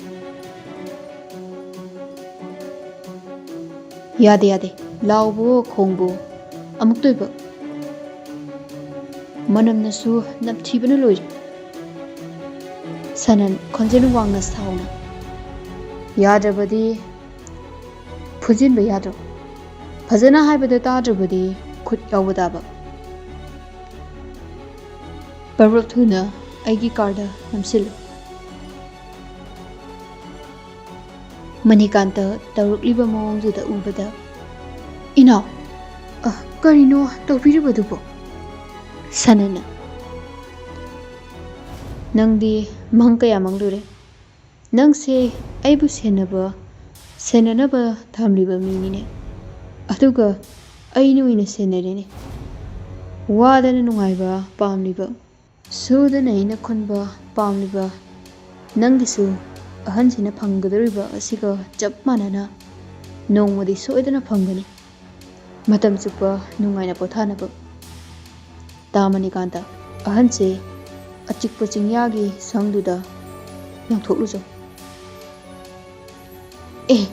"ꯌꯥꯗꯦ, ꯌꯥꯗꯦ꯫ ꯂꯥꯎꯕꯋꯣ, ꯈꯣꯡꯕꯋꯣ, ꯑꯃꯨꯛꯇ ꯑꯣꯏꯕ꯫ ꯃꯅꯝꯅꯁꯨ ꯅꯝꯊꯤꯕꯅ ꯂꯣꯏꯔꯦ"꯫ ꯁꯅꯟ ꯈꯣꯟꯖꯦꯜ ꯋꯥꯡꯅ ꯁꯥꯎꯅ, "ꯌꯥꯗ꯭ꯔꯕꯗꯤ ꯐꯨꯖꯤꯟꯕ ꯌꯥꯗ꯭ꯔꯣ? ꯐꯖꯅ ꯍꯥꯏꯕꯗ ꯇꯥꯗ꯭ꯔꯕꯗꯤ ꯈꯨꯠ ꯌꯥꯎꯕ ꯇꯥꯕ꯫ ꯄꯔꯕꯣꯞ ꯊꯨꯅ ꯑꯩꯒꯤ ꯀꯥꯔꯗ ꯅꯝꯁꯤꯜꯂꯨ"꯫ ꯃꯅꯤꯀꯥꯟꯇ ꯇꯧꯔꯛꯂꯤꯕ ꯃꯑꯣꯡꯗꯨꯗ ꯎꯕꯗ, "ꯏꯅꯥꯎ, ꯑ, ꯀꯔꯤꯅꯣ ꯇꯧꯕꯤꯔꯤꯕꯗꯨꯕꯣ?" ꯁꯅꯟꯅ, "ꯅꯪꯗꯤ ꯃꯪ ꯀꯌꯥ ꯃꯪꯂꯨꯔꯦ? ꯅꯪꯁꯦ ꯑꯩꯕꯨ ꯁꯦꯟꯅꯕ, ꯁꯦꯟꯅꯅꯕ ꯊꯝꯂꯤꯕ ꯃꯤꯅꯤꯅꯦ꯫ ꯑꯗꯨꯒ ꯑꯩꯅ ꯑꯣꯏꯅ ꯁꯦꯟꯅꯔꯦꯅꯦ꯫ ꯋꯥꯗꯅ ꯅꯨꯡꯉꯥꯏꯕ ꯄꯥꯝꯂꯤꯕ, ꯁꯨꯗꯅ ꯏꯅ ꯈꯨꯟꯕ ꯄꯥꯝꯂꯤꯕ ꯅꯪꯒꯤꯁꯨ ꯑꯍꯟꯁꯤꯅ ꯐꯪꯒꯗꯧꯔꯤꯕ ꯑꯁꯤꯒ ꯆꯞ ꯃꯥꯟꯅꯅ ꯅꯣꯡꯃꯗꯤ ꯁꯣꯏꯗꯅ ꯐꯪꯒꯅꯤ꯫ ꯃꯇꯝ ꯆꯨꯞꯄ ꯅꯨꯡꯉꯥꯏꯅ ꯄꯣꯊꯥꯅꯕ"꯫ ꯇꯥ ꯃꯅꯤꯀꯥꯟꯇ, ꯑꯍꯟꯁꯦ ꯑꯆꯤꯛꯄ ꯆꯤꯡꯌꯥꯒꯤ ꯁꯪꯗꯨꯗ ꯂꯪꯊꯣꯛꯂꯨꯆꯣ꯫ "ꯑꯦ,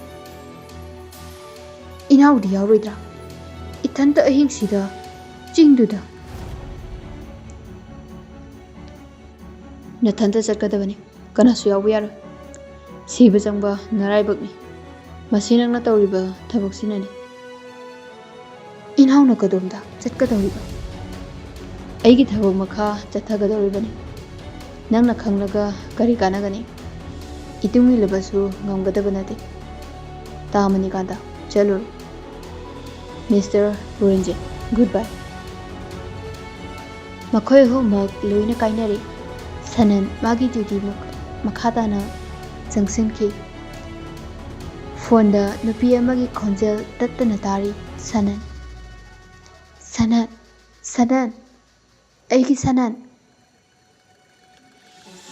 ꯏꯅꯥꯎꯗꯤ ꯌꯥꯎꯔꯣꯏꯗ꯭ꯔꯥ? ꯏꯊꯟꯇ ꯑꯍꯤꯡꯁꯤꯗ ꯆꯤꯡꯗꯨꯗ?" "ꯅꯊꯟꯇ ꯆꯠꯀꯗꯕꯅꯤ, ꯀꯅꯥꯁꯨ ꯌꯥꯎꯕ ꯌꯥꯔꯣꯏ꯫ ꯁꯤꯕ ꯆꯪꯕ ꯅꯔꯥꯏꯕꯛꯅꯤ꯫ ꯃꯁꯤ ꯅꯪꯅ ꯇꯧꯔꯤꯕ ꯊꯕꯛꯁꯤꯅꯅꯤ"꯫ "ꯏꯅꯥꯎꯅ ꯀꯗꯣꯝꯗ ꯆꯠꯀꯗꯧꯔꯤꯕ? ꯑꯩꯒꯤ ꯊꯕꯛ ꯃꯈꯥ ꯆꯠꯊꯒꯗꯧꯔꯤꯕꯅꯤ꯫ ꯅꯪꯅ ꯈꯪꯂꯒ ꯀꯔꯤ ꯀꯥꯟꯅꯒꯅꯤ? ꯏꯇꯨꯡ ꯏꯜꯂꯕꯁꯨ ꯉꯝꯒꯗꯕ ꯅꯠꯇꯦ꯫ ꯇꯥ ꯃꯅꯤꯀꯥꯟꯇ, ꯆꯠꯂꯨꯔꯣ"꯫ ꯃꯤꯁꯇꯔ ꯄꯨꯔꯟꯖꯤꯠ, ꯒꯨꯗ ꯕꯥꯏ꯫ ꯃꯈꯣꯏ ꯑꯍꯨꯝꯃꯛ ꯂꯣꯏꯅ ꯀꯥꯏꯅꯔꯦ꯫ ꯁꯅꯟ ꯃꯥꯒꯤ ꯗ꯭ꯌꯨꯇꯤ ꯃꯈ-, ꯃꯈꯥ ꯇꯥꯅ ꯆꯪꯁꯤꯟꯈꯤ꯫ ꯐꯣꯟꯗ ꯅꯨꯄꯤ ꯑꯃꯒꯤ ꯈꯣꯟꯖꯦꯜ ꯇꯠꯇꯅ ꯇꯥꯔꯤ꯫ "ꯁꯅꯟ, ꯁꯅꯟ, ꯁꯅꯟ, ꯑꯩꯒꯤ ꯁꯅꯟ!"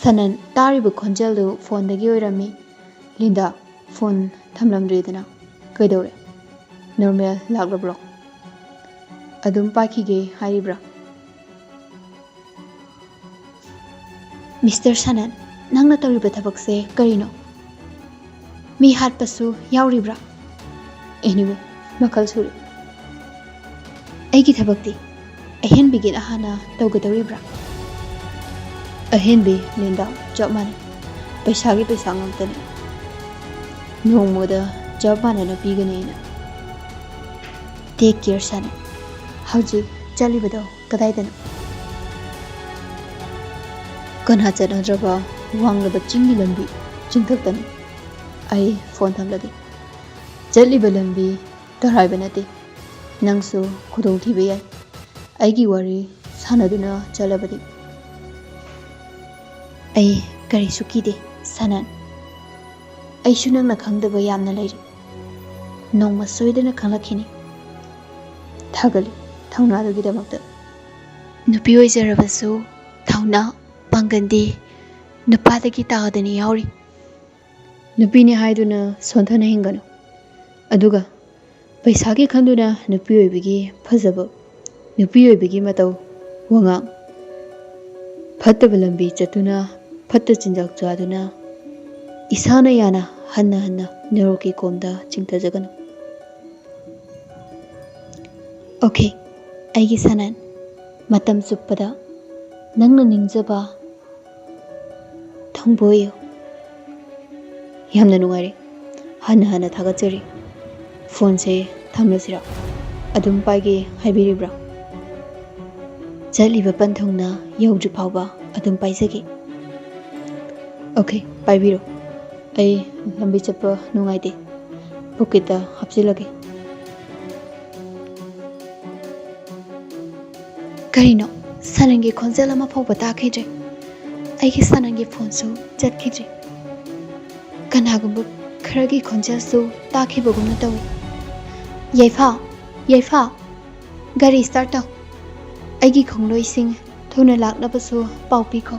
ꯁꯅꯟ ꯇꯥꯔꯤꯕ ꯈꯣꯟꯖꯦꯜꯗꯨ ꯐꯣꯟꯗꯒꯤ ꯑꯣꯏꯔꯝꯃꯤ꯫ "Linda, phone ꯊꯝꯂꯝꯗ꯭ꯔꯦꯗꯅ꯫ ꯀꯩꯗꯧꯔꯦ? ꯅꯣꯔꯃꯦꯜ ꯂꯥꯛꯂꯕ꯭ꯔꯣ? ꯑꯗꯨꯝ ꯄꯥꯏꯈꯤꯒꯦ ꯍꯥꯏꯔꯤꯕ꯭ꯔꯥ?" "ꯃꯤꯁꯇꯔ ꯁꯅꯟ, ꯅꯪꯅ ꯇꯧꯔꯤꯕ ꯊꯕꯛꯁꯦ ꯀꯔꯤꯅꯣ? ꯃꯤ ꯍꯥꯠꯄꯁꯨ ꯌꯥꯎꯔꯤꯕ꯭ꯔꯥ? ꯑꯦꯅꯤꯋꯦ, ꯃꯈꯜ ꯁꯨꯔꯦ꯫ ꯑꯩꯒꯤ ꯊꯕꯛꯇꯤ ꯑꯍꯦꯟꯕꯤꯒꯤꯅ ꯍꯥꯟꯅ ꯇꯧꯒꯗꯧꯔꯤꯕ꯭ꯔꯥ?" "ꯑꯍꯦꯟꯕꯤ, ꯂꯤꯟꯗꯥ, ꯆꯞ ꯃꯥꯟꯅꯩ꯫ ꯄꯩꯁꯥꯒꯤ ꯄꯩꯁꯥ ꯉꯥꯛꯇꯅꯤ꯫ ꯅꯣꯡꯃꯗ ꯆꯞ ꯃꯥꯟꯅꯅ ꯄꯤꯒꯅꯤ ꯑꯩꯅ꯫ ꯇꯦꯛ ꯀꯤꯌꯔ, ꯁꯅꯟ꯫ ꯍꯧꯖꯤꯛ ꯆꯠꯂꯤꯕꯗꯣ ꯀꯗꯥꯏꯗꯅꯣ?" "ꯀꯅꯥ ꯆꯠꯅꯗ꯭ꯔꯕ ꯋꯥꯡꯂꯕ ꯆꯤꯡꯒꯤ ꯂꯝꯕꯤ ꯆꯤꯡꯊꯛꯇꯅꯤ꯫ ꯑꯩ ꯐꯣꯟ ꯊꯝꯂꯒꯦ꯫ ꯆꯠꯂꯤꯕ ꯂꯝꯕꯤ ꯇꯔꯥꯏꯕ ꯅꯠꯇꯦ꯫ ꯅꯪꯁꯨ ꯈꯨꯗꯣꯡꯊꯤꯕ ꯌꯥꯏ, ꯑꯩꯒꯤ ꯋꯥꯔꯤ ꯁꯥꯟꯅꯗꯨꯅ ꯆꯠꯂꯕꯗꯤ꯫" "ꯑꯩ ꯀꯔꯤꯁꯨ ꯀꯤꯗꯦ, ꯁꯅꯟ꯫ ꯑꯩꯁꯨ ꯅꯪꯅ ꯈꯪꯗꯕ ꯌꯥꯝꯅ ꯂꯩꯔꯤ꯫ ꯅꯣꯡꯃ ꯁꯣꯏꯗꯅ ꯈꯪꯂꯛꯈꯤꯅꯤ꯫ ꯊꯥꯒꯠꯂꯤ ꯊꯧꯅꯥꯗꯨꯒꯤꯗꯃꯛꯇ꯫ ꯅꯨꯄꯤ ꯑꯣꯏꯖꯔꯕꯁꯨ ꯊꯧꯅꯥ, ꯄꯥꯡꯒꯜꯗꯤ ꯅꯨꯄꯥꯗꯒꯤ ꯇꯥꯗꯅ ꯌꯥꯎꯔꯤ꯫ ꯅꯨꯄꯤꯅꯤ ꯍꯥꯏꯗꯨꯅ ꯁꯣꯟꯊꯅ ꯍꯤꯡꯒꯅꯨ꯫ ꯑꯗꯨꯒ ꯄꯩꯁꯥꯒꯤ ꯈꯟꯗꯨꯅ ꯅꯨꯄꯤ ꯑꯣꯏꯕꯒꯤ ꯐꯖꯕ, ꯅꯨꯄꯤ ꯑꯣꯏꯕꯒꯤ ꯃꯇꯧ, ꯋꯥꯉꯥꯡ, ꯐꯠꯇꯕ ꯂꯝꯕꯤ ꯆꯠꯇꯨꯅ, ꯐꯠꯇ ꯆꯤꯟꯖꯥꯛ ꯆꯥꯗꯨꯅ, ꯏꯁꯥꯅ ꯌꯥꯅ ꯍꯟꯅ ꯍꯟꯅ ꯅꯔꯣꯛꯀꯤ ꯀꯣꯝꯗ ꯆꯤꯡꯊꯖꯒꯅꯨ꯫ ꯑꯣꯀꯦ, ꯑꯩꯒꯤ ꯁꯅꯟ, ꯃꯇꯝ ꯆꯨꯞꯄꯗ ꯅꯪꯅ ꯅꯤꯡꯖꯕ ꯊꯨꯡꯕ ꯑꯣꯏꯌꯨ꯫ ꯌꯥꯝꯅ ꯅꯨꯡꯉꯥꯏꯔꯦ꯫ ꯍꯟꯅ ꯍꯟꯅ ꯊꯥꯒꯠꯆꯔꯤ꯫ ꯐꯣꯟꯁꯦ ꯊꯝꯂꯁꯤꯔꯥ? ꯑꯗꯨꯝ ꯄꯥꯏꯒꯦ ꯍꯥꯏꯕꯤꯔꯤꯕ꯭ꯔꯥ? ꯆꯠꯂꯤꯕ ꯄꯟꯊꯨꯡꯅ ꯌꯧꯗ꯭ꯔꯤ ꯐꯥꯎꯕ ꯑꯗꯨꯝ ꯄꯥꯏꯖꯒꯦ꯫ ꯑꯣꯀꯦ, ꯄꯥꯏꯕꯤꯔꯣ꯫ ꯑꯩ ꯂꯝꯕꯤ ꯆꯠꯄ ꯅꯨꯡꯉꯥꯏꯇꯦ꯫ ꯄꯣꯀꯦꯠꯇ ꯍꯥꯞꯆꯤꯜꯂꯒꯦ꯫ ꯀꯔꯤꯅꯣ? ꯁꯅꯟꯒꯤ ꯈꯣꯟꯖꯦꯜ ꯑꯃ ꯐꯥꯎꯕ ꯇꯥꯈꯤꯗ꯭ꯔꯦ꯫ ꯑꯩꯒꯤ ꯁꯅꯟꯒꯤ ꯐꯣꯟꯁꯨ ꯆꯠꯈꯤꯗ꯭ꯔꯦ꯫ ꯀꯅꯥꯒꯨꯝꯕ ꯈꯔꯒꯤ ꯈꯣꯟꯖꯦꯜꯁꯨ ꯇꯥꯈꯤꯕꯒꯨꯝꯅ ꯇꯧꯏ꯫ "ꯌꯥꯏꯐꯥ, ꯌꯥꯏꯐꯥ, ꯒꯥꯔꯤ start ꯇꯧ꯫ ꯑꯩꯒꯤ ꯈꯣꯡꯂꯣꯏꯁꯤꯡ ꯊꯨꯅ ꯂꯥꯛꯅꯕꯁꯨ ꯄꯥꯎ ꯄꯤꯈꯣ"꯫